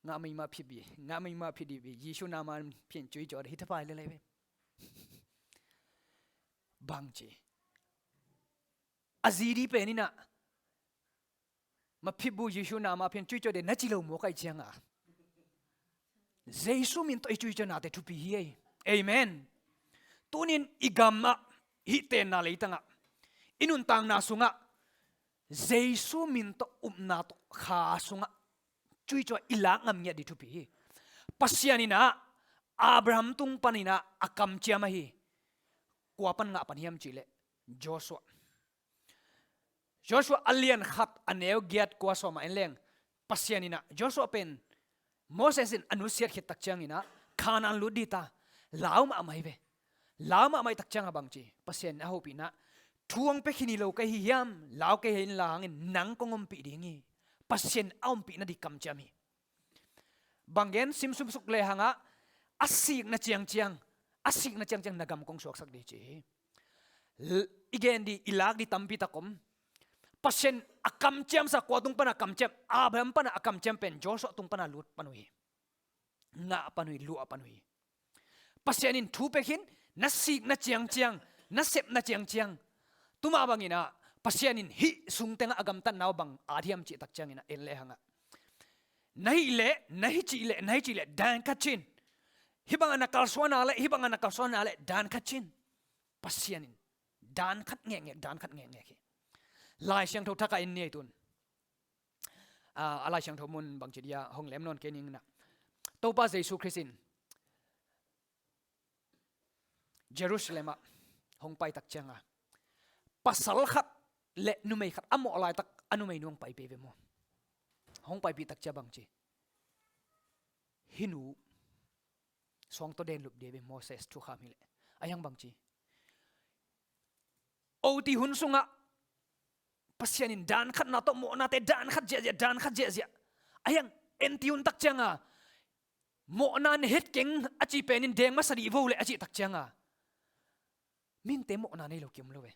ngah meima phit bi, ngah meima phit dih bi, Jesu na ma phin cuicuah dih hi thapai lelei ve. Bang ci, a zi dih pen inah, ma phit bu Jesu na ma phin cuicuah dih na ci lo maw kai cianga, Jesu min tawh i cuicuah nate thupi hi ei. Amen. Tunin i gamah, hih tenna leitangah, i nuntakna sungah Jesu min tawh upna tawh kha sungah cuicuah i lak ngam ngiat dih thupi hi. Pasian inah Abraham tung paninah a kamciam ahi kua pan ngah pan hiam cihleh Joshua. Joshua a lian khat a neu giat kua sawmah en leng, Pasian inah Joshua pen Moses in a nusiat khit tak cianginah Kanaan lut dih ta, lau mahmah hi ve. Lau mahmah hi tak cianga bang ci, Pasian in a hopihna, thu hong pia khin hi lo ka hi hiam, lau kei hi inla hangin nang kong ompih ding hi. Pasian a ompihna dih kamciam hi. Bang gen, simsuk lehangah a sikna ciangciang, a sikna ciangciang na gam kong suaksak dih ci hi. I gen dih, i lak dih tampi tak om. Pasian a kamciamsa kua tung pana kamciam, Abraham pana a kamciam pen Joshua tung pana lut pan uh hi. Ngah pan uh hi, luah pan uh hi. Pasian in thu pia khin, na sikna ciangciang, na sepna ciangciang, tumah banginah Pasian in hih sung tengah a gamtatna uh bang at hiam cih tak cianginah en lehangah, na hih leh, na hi cih leh, na hi cih leh dan khat cin. Hih bangah na kalsuana leh, hih bangah na kalsuana leh dan khat cin. Pasian in dan khat ngekngek, dan khat ngekngek hi. Lai Siangtho thakah en ni ei tun. A, a Lai Siangtho mun bangci dia hong lem nawn kei ninginah, Topa Jesu Khrist in Jerusalem ah hong pai tak cianga, pasal khat le numei khat a mawh laitak a numei nu hong paipih ve maw? Hong paipih tak cia bang ci, hih nu suang tawh den lup dih ve, Moses thukham hileh. A hiang bang ci, oti hun sungah Pasian in dan khatna tawh mawhnate dan khat ziahziah, dan khat ziahziah. A hiang enti hun tak cianga mawhna na het keng a ci penin deng masa dih vo leh a cih tak cianga mihingte mawhna nei lo kiom lo ve.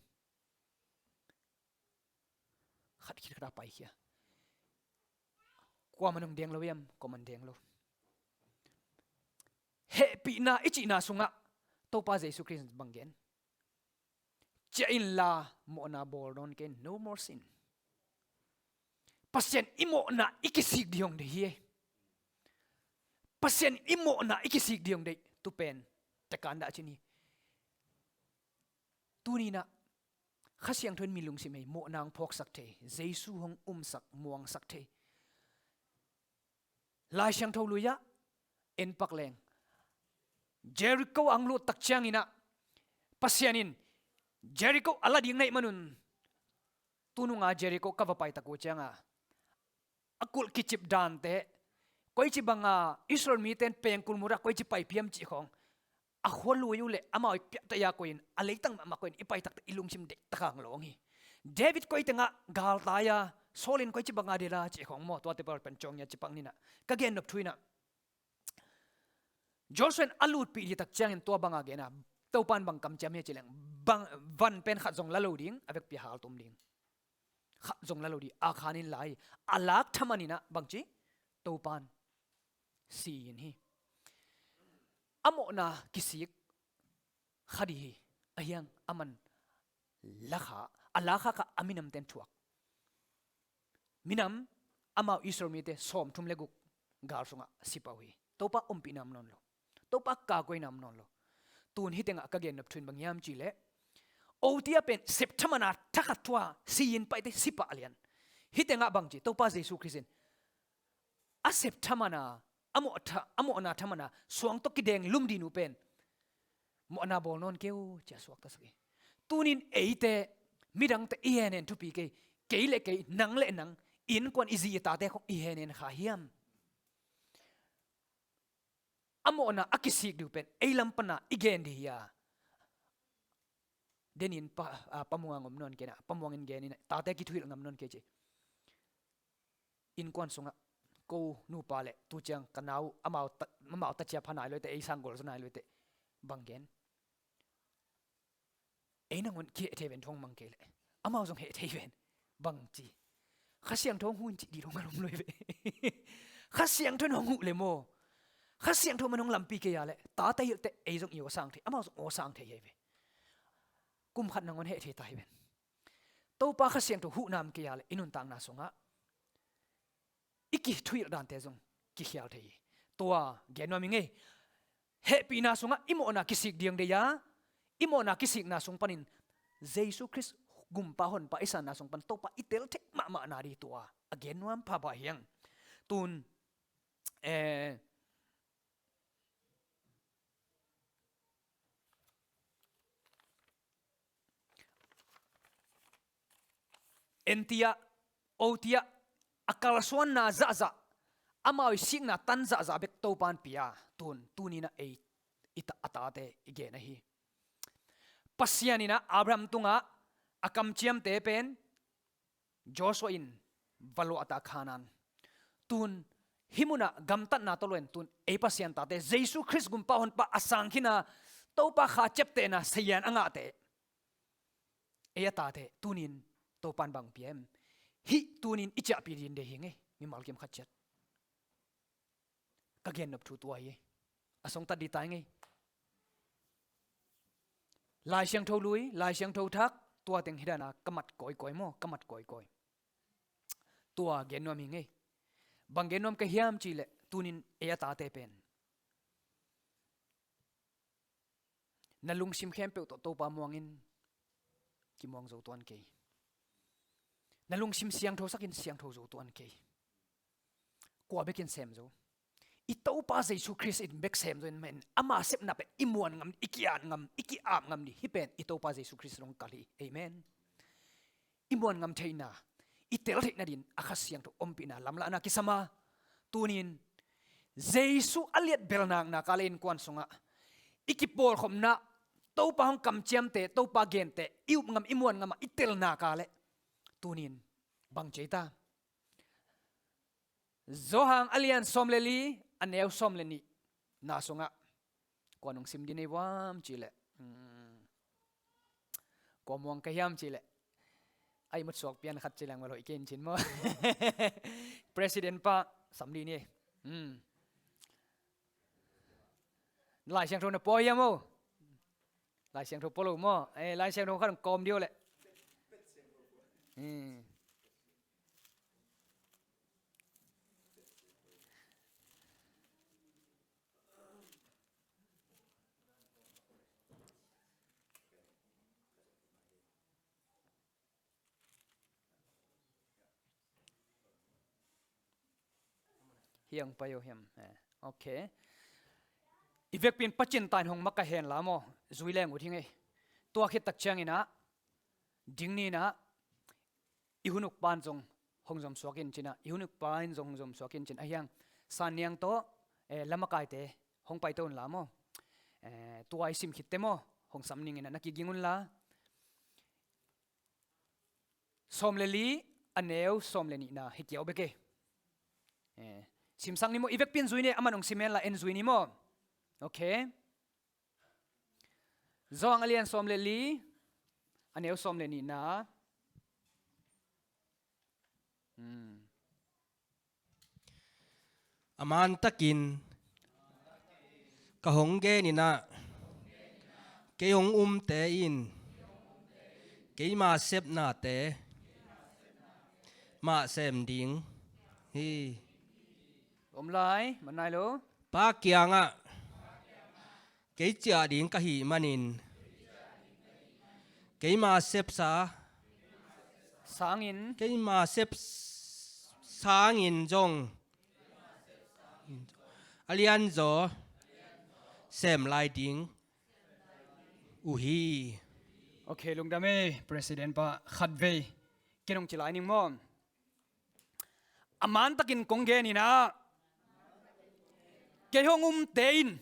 Khat khit khat a paikhia. Kuaman hong deng lo hiam, kuaman deng lo. Hehpihna i cihna sungah Topa Jesu Khrist bang gen? Ciah inla mawhna bawl nawn kei, no more sin. Pasian i mawhna i kisik dih hong deih hi ei. Pasian i mawhna i kisik dih hong deih, tu pen tekan dah cin hi. Tuninah Kha Siangtho in mi lungsim ei, mawhna hong phawksak thei, Jesu hong umsak, muangsak thei. Lai Siangtho lui-ah en pak leng, Jericho ang lut tak cianginah Pasian in Jericho a la ding na hih manun, tununga Jericho ka va pai tak uh cianga a kulh kicip dante, koici banga Israel mite in pengkul murah koici paipih hiam cih khawng a khua lui uh le amau i piahtaih a koih in, a leitang mahmah koih in i pai takte i lungsim deihtak hang lawng hi. David koi tengah galtai a, Saul in koici banga dela cih khawng maw, tuate peuh pen ciang ngia ci pak ninah, ka gennop thu inah Joshua in a lutpih dih tak ciangin tua banga gena, Topa in bang kamciam hia ci leng, bang, van pen khat zong la lo ding, a vekpi a haltum ding. Khat zong la lo dih, a khan in lai, a lak thaman inah bang ci, Topa in si in hi. A mawhna kisik kha dih hi. A hiang aman lakha, a lakha kha a minamte in thuak. Minam amau Israel mite sawmthum le guk gal sungah si pah uh hi. Topa ompihna om nawn lo. Topa kakkuaina om nawn lo. Tun hih tengah ka gennop thu in bang hiam cihleh, otia pen sep thaman a thakhat thua si in paite si pah lian. Hih tengah bang ci, Topa Jesu Khrist in a sep thaman a, a mawh tha-, a mawhna thaman a suang tawh kideng lum dih nu pen mawhna bawl nawn kei uh cia suaktasak hi. Tunin eite, midangte i hen hen thupi kei, kei le kei, nang le nang, innkuan i zi i tate khong i hen hen kha hiam? A mawhna a kisik dih uh pen ei lam pana i gen dih hi a. Denin pa, a, Pa Muang om nawn kei na, Pa Muang in gen inah, tate kithuhilh ngam nawn kei ci. Innkuan sungah ko nupa le tu ciang ka nau amau ta, amau ta cia pha nai loite, ei sang gol zaw nai loite bang gen? Ei nangun kiheh thei ven, thu hong mang kei leh amau zong heh thei ven, bang ci? Kha Siangtho hong huh in cih dih lo ngal om lo hi ve. Kha Siangtho in hong huh le maw, Kha Siangtho man hong lampi kei a leh, tate hilh teh ei zong i aw sang thei, amau zong aw sang thei hi ve. Kum khat nangawn heh thei ta hi ven. Topa Kha Siangtho huh nam kei a leh i nuntakna sungah i kithuhilh dante zong kikhial thei hi. Tua gen nuam hi ngei. Hehpihna sungah i mawhna kisik ding deih a, i mawhna kisikna sung panin Jesu Khrist Gumpa Honpa i sanna sung pan Topa i tel theih mahmahna ding tua a gen nuam phapha hi hang. Tun, eh, en tiah, o tiah, a kalsuanna zahzah, amau i sikna tan zahzah bek Topa in pia, tun, tuni-in ah ei, i ta, a tate i gen ahi. Pasian in ah Abraham tungah a kamciamte pen Joshua in va luahtak Kanaan. Tun hih munah gamtatna tawh luahin tun ei Pasian tate Jesu Khrist Gumpa Honpa a sang khin a, Topa kha ciaptehna sazian a ngahte, ei a tate, tuni-in Topa in bang pia hiam? Hih tuni-in i ciahpih ding deih hi ngei, mimal kim khat ciat. Ka gennop thu tua hi. A songtat ding ta hi ngei. Lai Siangtho lui, Lai Siangtho thak, tua teng hi dan a ka mat kawikawi maw, ka mat kawikawi. Tua gen nuam hi ngei. Bang gen nuam ka hiam cih leh, tuni-in ei a tate pen na lungsim khempeuh tawh Topa muang in, kimuang zo tuan kei. Na lungsim siangthosak in, siangtho zo tuan kei. Kua bek in sem zo? I Topa Jesu Khrist in bek sem zo in, ama sepna pen i muan ngam, i ki-at ngam, i ki-ap ngam ding, hih pen i Topa Jesu Khrist in hong kalh hi. Amen. I muan ngam theihna, i tel theihna dingin a Kha Siangtho ompihna lamlahna kisam a, tuni-in Jesu a liat bel nakna kah le innkuan sungah i kipawlkhopna, Topa hong kamciamte, Topa gente i up ngam, i muan ngam a i telna kah le, tuni-in bang ci ei ta? Johan a lian sawm le li, a neu sawm le nihna sungah, kua nong sim ding nei vuam cih leh, hmm, kua muang ka hiam cih leh, a ihmut suak pian khat ci leng vel hoih kei in cin maw? President pa sam ding ni. Hmm. Lai Siangtho na pua hiam maw? Lai Siangtho pua lo maw? Eh, Lai Siangtho khat hong kawm dih o leh. Hmm. Hiang pai uh hiam? Eh, ok. I vekpi in Pacian ta in hong makaih hen la maw, zui leng ut hi ngei. Tua khit tak ciangin ah, ding ni-in ah, i hun ukpa in zong hong zom suak in cin ah, i hun ukpa in zong hong zom suak in cin ah, ahi hang San Niang tawh, eh, lamakaite hong paito un la maw. Eh, tua i sim khit teh maw, hong sam ning in ah, na kiging un la. Sawm le li, a neu sawm le nihna hi kiau bek e. Eh, simsak ni maw, i vekpi in zui ni, aman hong sim hen la, en zui ni maw. Ok. Johan a lian sawm le li, a neu sawm le nihna. Hmm. A man takin ka hong gen in ah, kei hong umte in keima sepnate mah sem ding hi. Om lai, man nai lo. Pa kiangah kei ciah ding ka hih manin, keima sepsa sangin, keima sep sangin zong a lianzaw sem lai ding uh hi. Ok, lungdam e, President pa, khatvei ken hong ci lai ning maw. A man takin kong gen in ah, kei hong umte in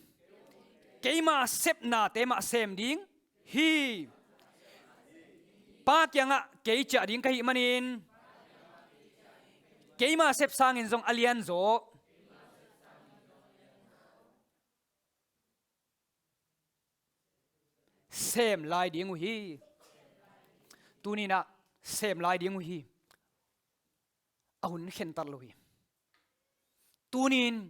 keima sepnate mah sem ding hi. Pa kiangah kei ciah ding ka hih manin, keima sep sangin zong a lianzaw sem lai ding uh hi. Tuni-in ah sem lai ding uh hi. a hun khentat lo hi. Tunin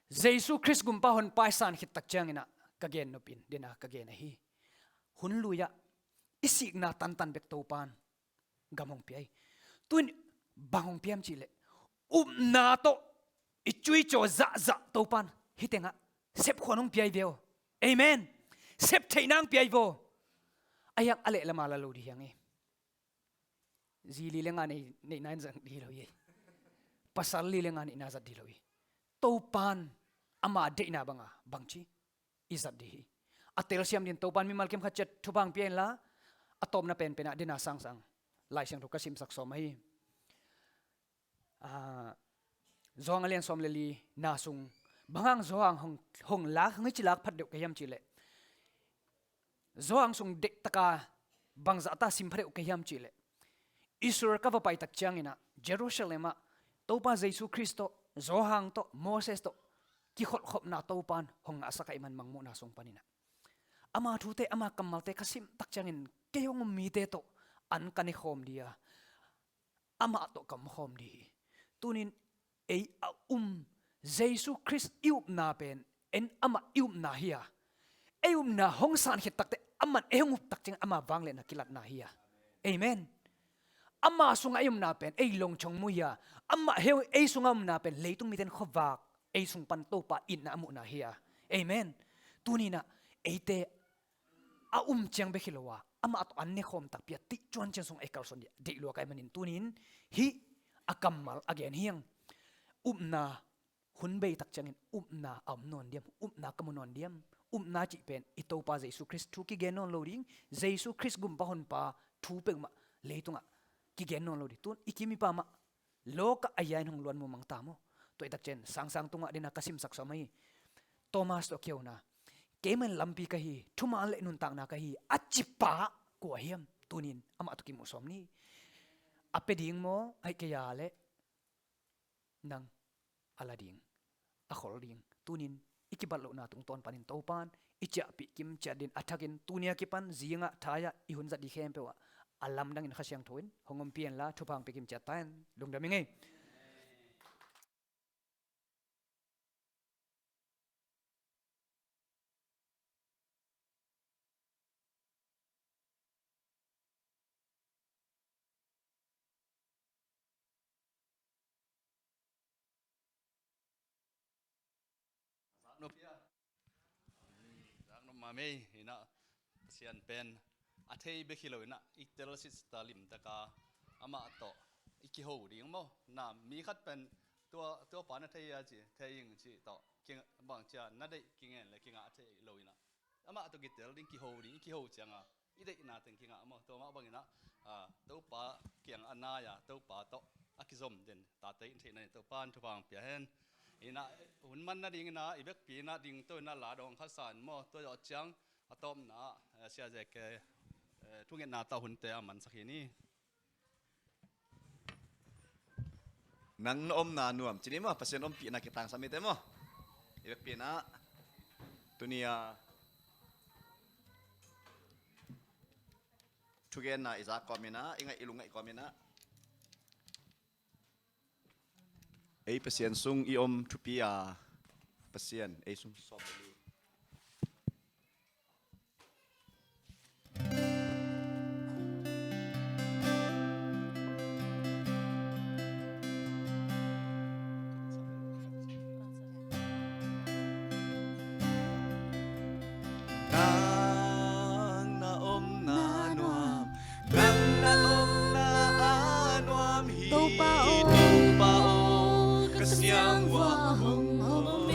Jesu Khrist gumpa honpa i san khit tak ciangin ah ka gen nop in dena ka gen ahi. Hun lui-ah i sikna tantan bek Topan gam hong pia hi. Tuin bang hong pia hiam cihleh, upna tawh i cuicaw zahzah Topan hih tengah sepkhuan hong pia hi ve aw. Amen. Septheihna hong pia hi ve aw. A hiang a leh lama la lo dih hiang hi. Zi li le nga nei, neihna in zat dih lo hi. Pasal li le nga neihna zat dih lo hi. Topan ama deihna banga bangci i zat dih hi. A telsiam din Topan mimal kim khat ciat thupha hong pia inla, a tawpna penpen ah dena sangsang Lai Siangtho ka simsak sawm ahi. Ah, Johan a lian sawm le li na sung, bang hang Johan hong, hong lak, hong hici lak phat deuh ka hiam cihleh, Johan sung deihtaka bangzahta sim pha deuh ka hiam cihleh, Israel ka va pai tak ciangin ah Jerusalem ah Topa Jesu Khrist tawh, Johan tawh, Moses tawh kikholhkhopna Topan hong ngahsak ahih man Mangmuhna sung panin ah ama thute, ama kammalte ka sim tak ciangin kei hong um mite tawh an ka ne khawm dih a, amah tawh ka om khawm dih hi. Tunin ei a um, Jesu Khrist i upna pen en amah i upna hi a, ei upna hong san khit takte aman ei hong up tak ciang ama vangliatna kilatna hi a. Amen. Ama sungah ei upna pen ei longchong mu hi a, amah ei sungah upna pen leitung mite in khuavak ei sung pan Topa itna a muhna hi a. Amen. Tuninah eite a um ciang bek hi lo a, amah tawh an ne khawm takpi a, tih cuan cian sung ei kalsuan dih, deih lua kai manin tunin hih a kammal a gen hiang. Upna hun bei tak ciangin upna a om nawn diam, upna ka mu nawn diam? Upna cih pen i Topa Jesu Khrist thu kigen nawn lo ding, Jesu Khrist gumpa honpa thu peuhmah leitungah kigen nawn lo ding. Tun i kim i pam ah lawkah a ia in hong luan mumang ta maw? Tua i tak cian sangsang tungah dena ka simsak sawm ahi. Thomas tawh kihona, keimah in lampi ka hi, thuman le nuntakna ka hi a cipa kua hiam? Tunin amah tawh kimuh sawm ni. A pia ding maw, aih kei a leh nang a la ding, a khol ding. Tunin i kibat lohna tungtawn panin Topan i ciahpih kim ciat din a thakin tunia kipan zingah thai-ah i hun zat dih khempeuh ah a lamdangin Kha Siangtho in hong ompih inla thupha hong pia kim ciat ta in. Lungdam ing ei. Zaknop, zaknop mahmah ei. Inah Pasian pen a thei bek hi lo inah i telsit ta limtaka amah tawh i kiho ding maw? Na mi khat pen tua, tua pa na thei a ci, thei ing ci tawh, bang cia na deih kingen le kingah a thei lo inah amah tawh kitel ding, kiho ding, i kiho cianga i deihna teng kingah maw? Tua mah bangin ah, ah, Topa kiang a nai-a Topa tawh a kizom den tate in theihna in Topa in thupha hong pia hen. Inah hun man nadingin ah i vekpi inah ding to inah la dong khat sa in maw? Tua zawh ciang a tawpna ah, eh, Sia Zeke, eh, thungetna tawh hunte a mansak hi ni. Nang na omna nuam cih ni maw, Pasian ompihna kitangsam mite maw? I vekpi inah tuni-a thugenna i za kawm inah, i ngaih i lungngaih kawm inah ei Pasian sung i om thupi-a Pasian ei sung sawm le li. Nang na omna nuam, nang na omna a nuam hi. Topa aw, Topa aw, ka siangvua hong om e.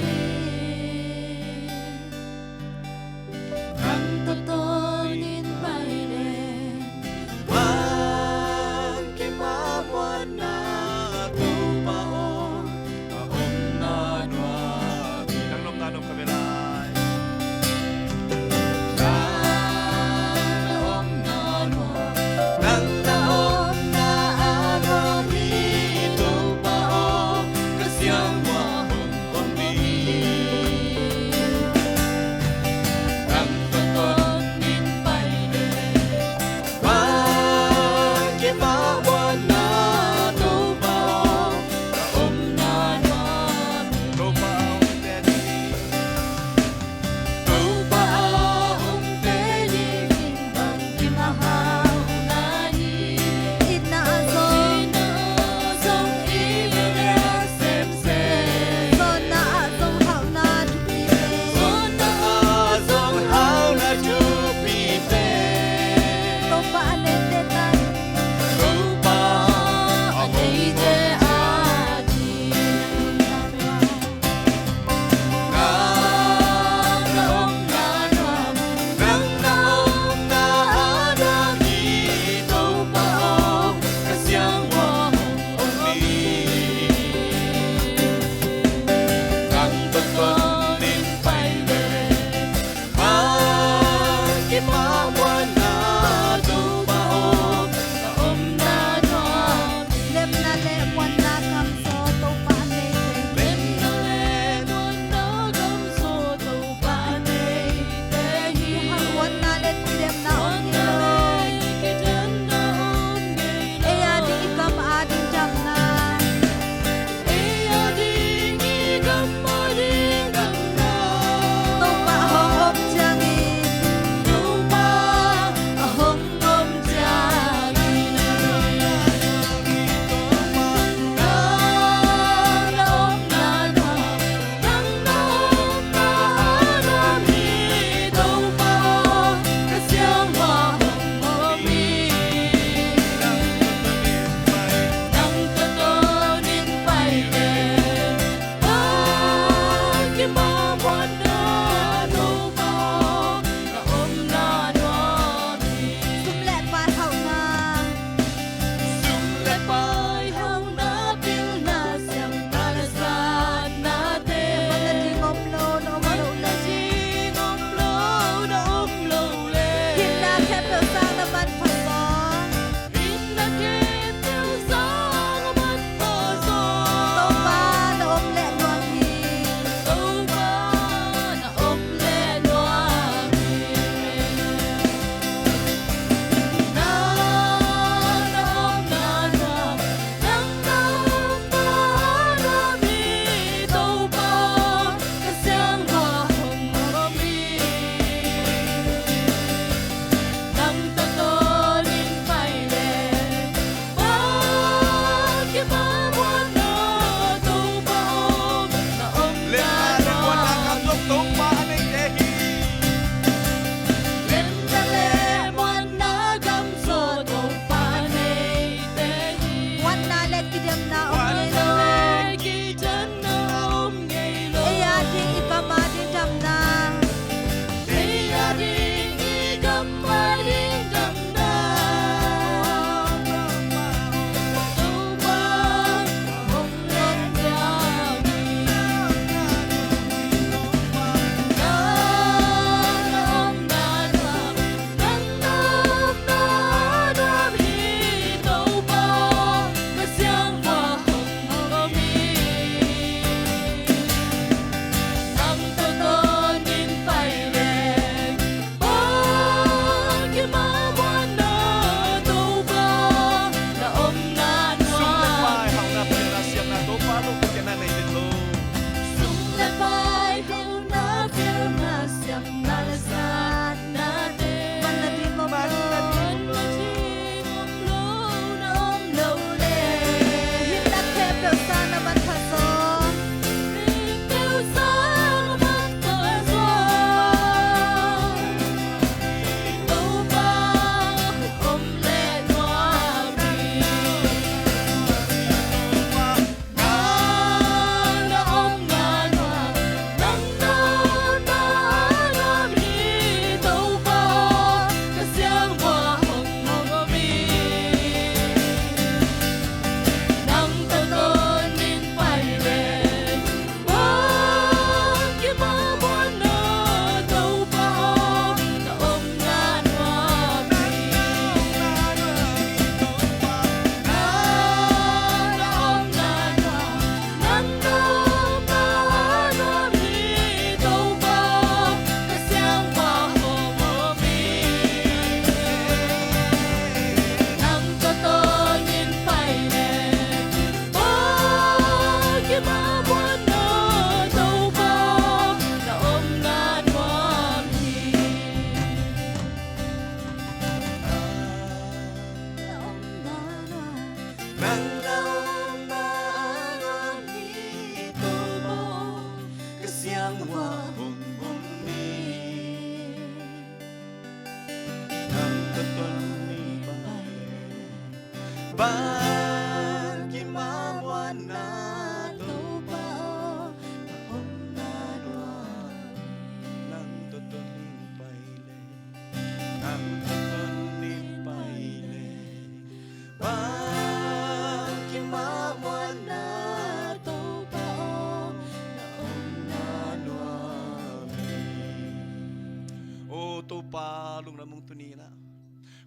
Nang na omna a nuam hi Topa aw, ka siang uah hong om ni. Nang tawh ton ni pai leng, bang kim a muanna Topa aw, na omna nuam hi. Nang tawh ton ni pai leng, nang tawh ton ni pai leng, bang kim a muanna Topa aw, na omna nuam hi. O Topa, lungdam ung tuni-in ah.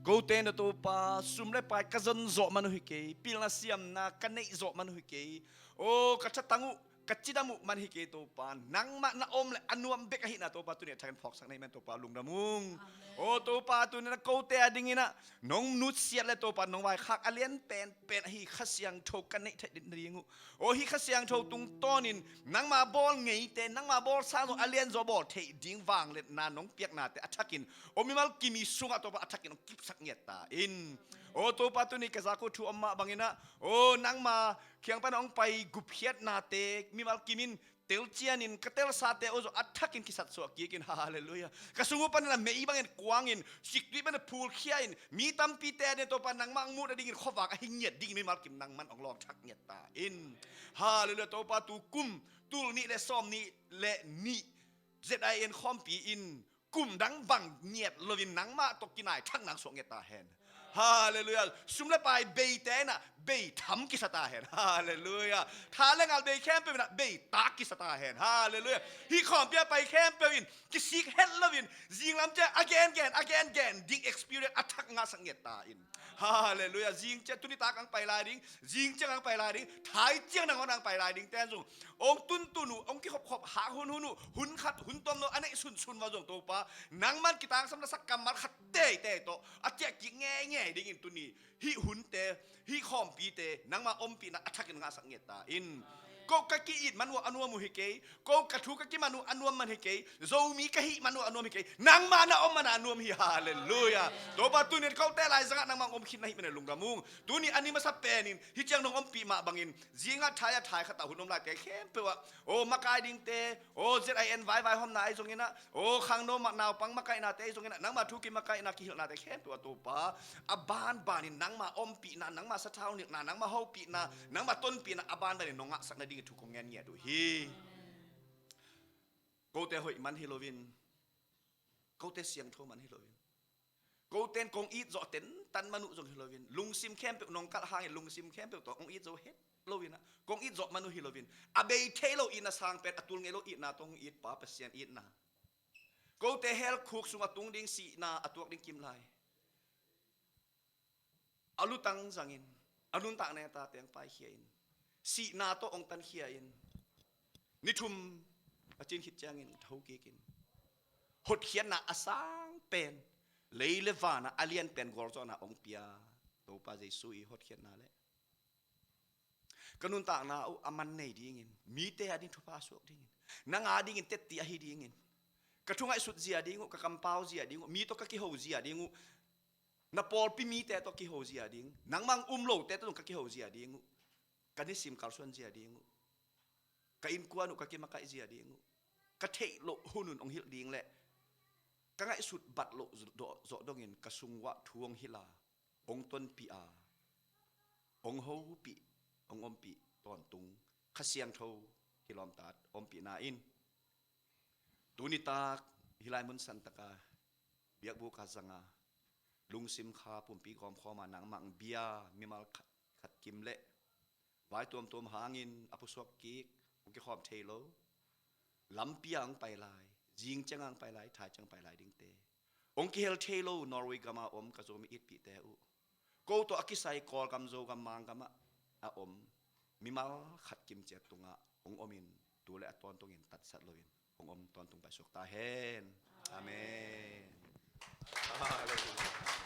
Kote na Topa, sum le pai ka zon zawh man uh hi kei, pilna siamna ka neih zawh man uh hi kei. O ka thatang uh, ka cidam uh man hi kei Topa, nangmah na om le a nuam bek ahihna Topa, tuni a thakin phawksak na hih man Topa, lungdam ung. Amen. O Topa, tuni na kote a dingin ah nong nutsiat le Topa, nong vaikhak a lian penpen ahi Kha Siangtho ka neih theih nading uh. O hih Kha Siangtho tungtawnin nangma bawl ngeite, nangma bawl sang zong a lian zaw bawl theih ding vangliatna nong piaknate a thakin, o mimal kim i sungah Topa a thakin hong kipsak ngiat ta in. O Topa, tuni ka zak uh thu om mah bangin ah, o nangma kiang pan hong pai gupkhiatnate mimal kim in telcianin ka telsate uh zong a thakin kisatsuah kik in. Halleluiah. Ka sung uh panin a mei bangin kuangin, siktui panin a phulkhia in, mi tampite a dingin Topa nangmah hong muh nadingin khuavak ahi ngiat dingin mimal kim nangman hong lawng thak ngiat ta in. Halleluiah. Topa, tu kum tul nih le sawm nih le nih Z I N khawmpi in kum dang bang ngiat loin nangmah tawh kinai thak nang suak ngiat ta hen. Halleluiah. Sum le pai beite in ah bei tham kisa ta hen. Halleluiah. Tha le ngal bei khempeuh in ah bei tak kisa ta hen. Halleluiah. Hih khawmpi a pai khempeuh in kisik het loin zinglam ciang a gengen a gengen ding experience a thak ngahsak ngiat ta in. Halleluiah. Zing ciang tuni tak hong pai lai ding, zing ciang hong pai lai ding, thai ciang nangawn hong pai lai dingte zong hong tuntun uh, hong kikhopkhop hak hunhun uh, hun khat hun tuamno a neih sunsun uh zong Topa, nangman kitangsam lasak kammal khat teitei tawh a ciah kik ngeingei dingin tuni hih hunte, hih khawmpite nangma ompihna a thakin ngahsak ngiat ta in. Ko ka ki-it man uh a nuam uh hi kei, ko ka thu ka kiman uh a nuam man hi kei, Zomi ka hih man uh a nuam hi kei, nangma na om man a nuam hi. Halleluiah. Topa, tuni-in kote laizangah nangma hong om khin na hih man a lungdam ung. Tuni a ni masa penin hih ciang nong ompih mah bangin, zingah thai a thai khatah hun om laite khempeuh ah, o makai dingte, o Z I N vaivai hawmna ahi zongin ah, o khangno mah naupang makaihnate ahi zongin ah, nangma thu kimakaihna kihilhnate khempeuh ah Topa, a banbanin nangma ompihna, nangma sathau nilhna, nangma hopihna, nangma tonpihna a banbanin nong ngahsak nadingin thu kong ngen ngiat uh hi. Kote hoih man hi loin, kote siangtho man hi loin, kote in kong it zawh tentan man uh zong hi loin, lungsim khempeuh nong kalh hangin lungsim khempeuh tawh kong it zo het loin ah, kong it zawh man uh hi loin, a bei thei lo itna sang pen a tul ngei lo itna tawh hong it Pa Pasian itna, kote hell khuk sungah tung ding sihna a tuak ding kim lai, a lutang zangin, a nuntakna tate hong paikhia in, sihna tawh hong tankhia in, ni thum a cin khit ciangin tho kik in, hotkhiatna a sang pen, lei le vanah a lian pen gualzawhna hong pia Topa Jesu i hotkhiatna le ka nuntakna uh a man nei dingin, mite a ding thupha suak dingin, nang a dingin tetti ahi dingin, ka thungaihsut zia ding uh, ka kampau zia ding uh, mi tawh ka kiho zia ding uh, na pawlpi mite tawh kiho zia ding, nangmah um lote tawh zong ka kiho zia ding uh, ka nisim kalsuan zia ding uh, ka innkuan uh ka kimakaih zia ding uh, ka theih loh hun un hong hilh ding le ka ngaihsut bat loh zawh dongin ka sung uah thu hong hilh a, hong tonpih a, hong hopih, hong ompih tawntung Kha Siangtho kilawmtat ompihna in, tuni tak hih lai mun santaka biakbuk a zanga, lungsim kha pumpi gawmkhawma nangmah hong bia mimal khat, khat kim le vai tuamtuam hangin a pusuak kik, hong kikhawm thei lo, lampi ah hong pai lai, zing ciang ah hong pai lai, thai ciang pai lai dingte, hong kihel thei lo Norway gama om ka Zomi itpihte uh, ko tawh a kisai Kawlgam, Zogam, Manggamah a om mimal khat kim ciat tungah hong omin, tu le a tawntungin tatsat loin hong om tawntung paisuak ta hen. Amen. Halleluiah.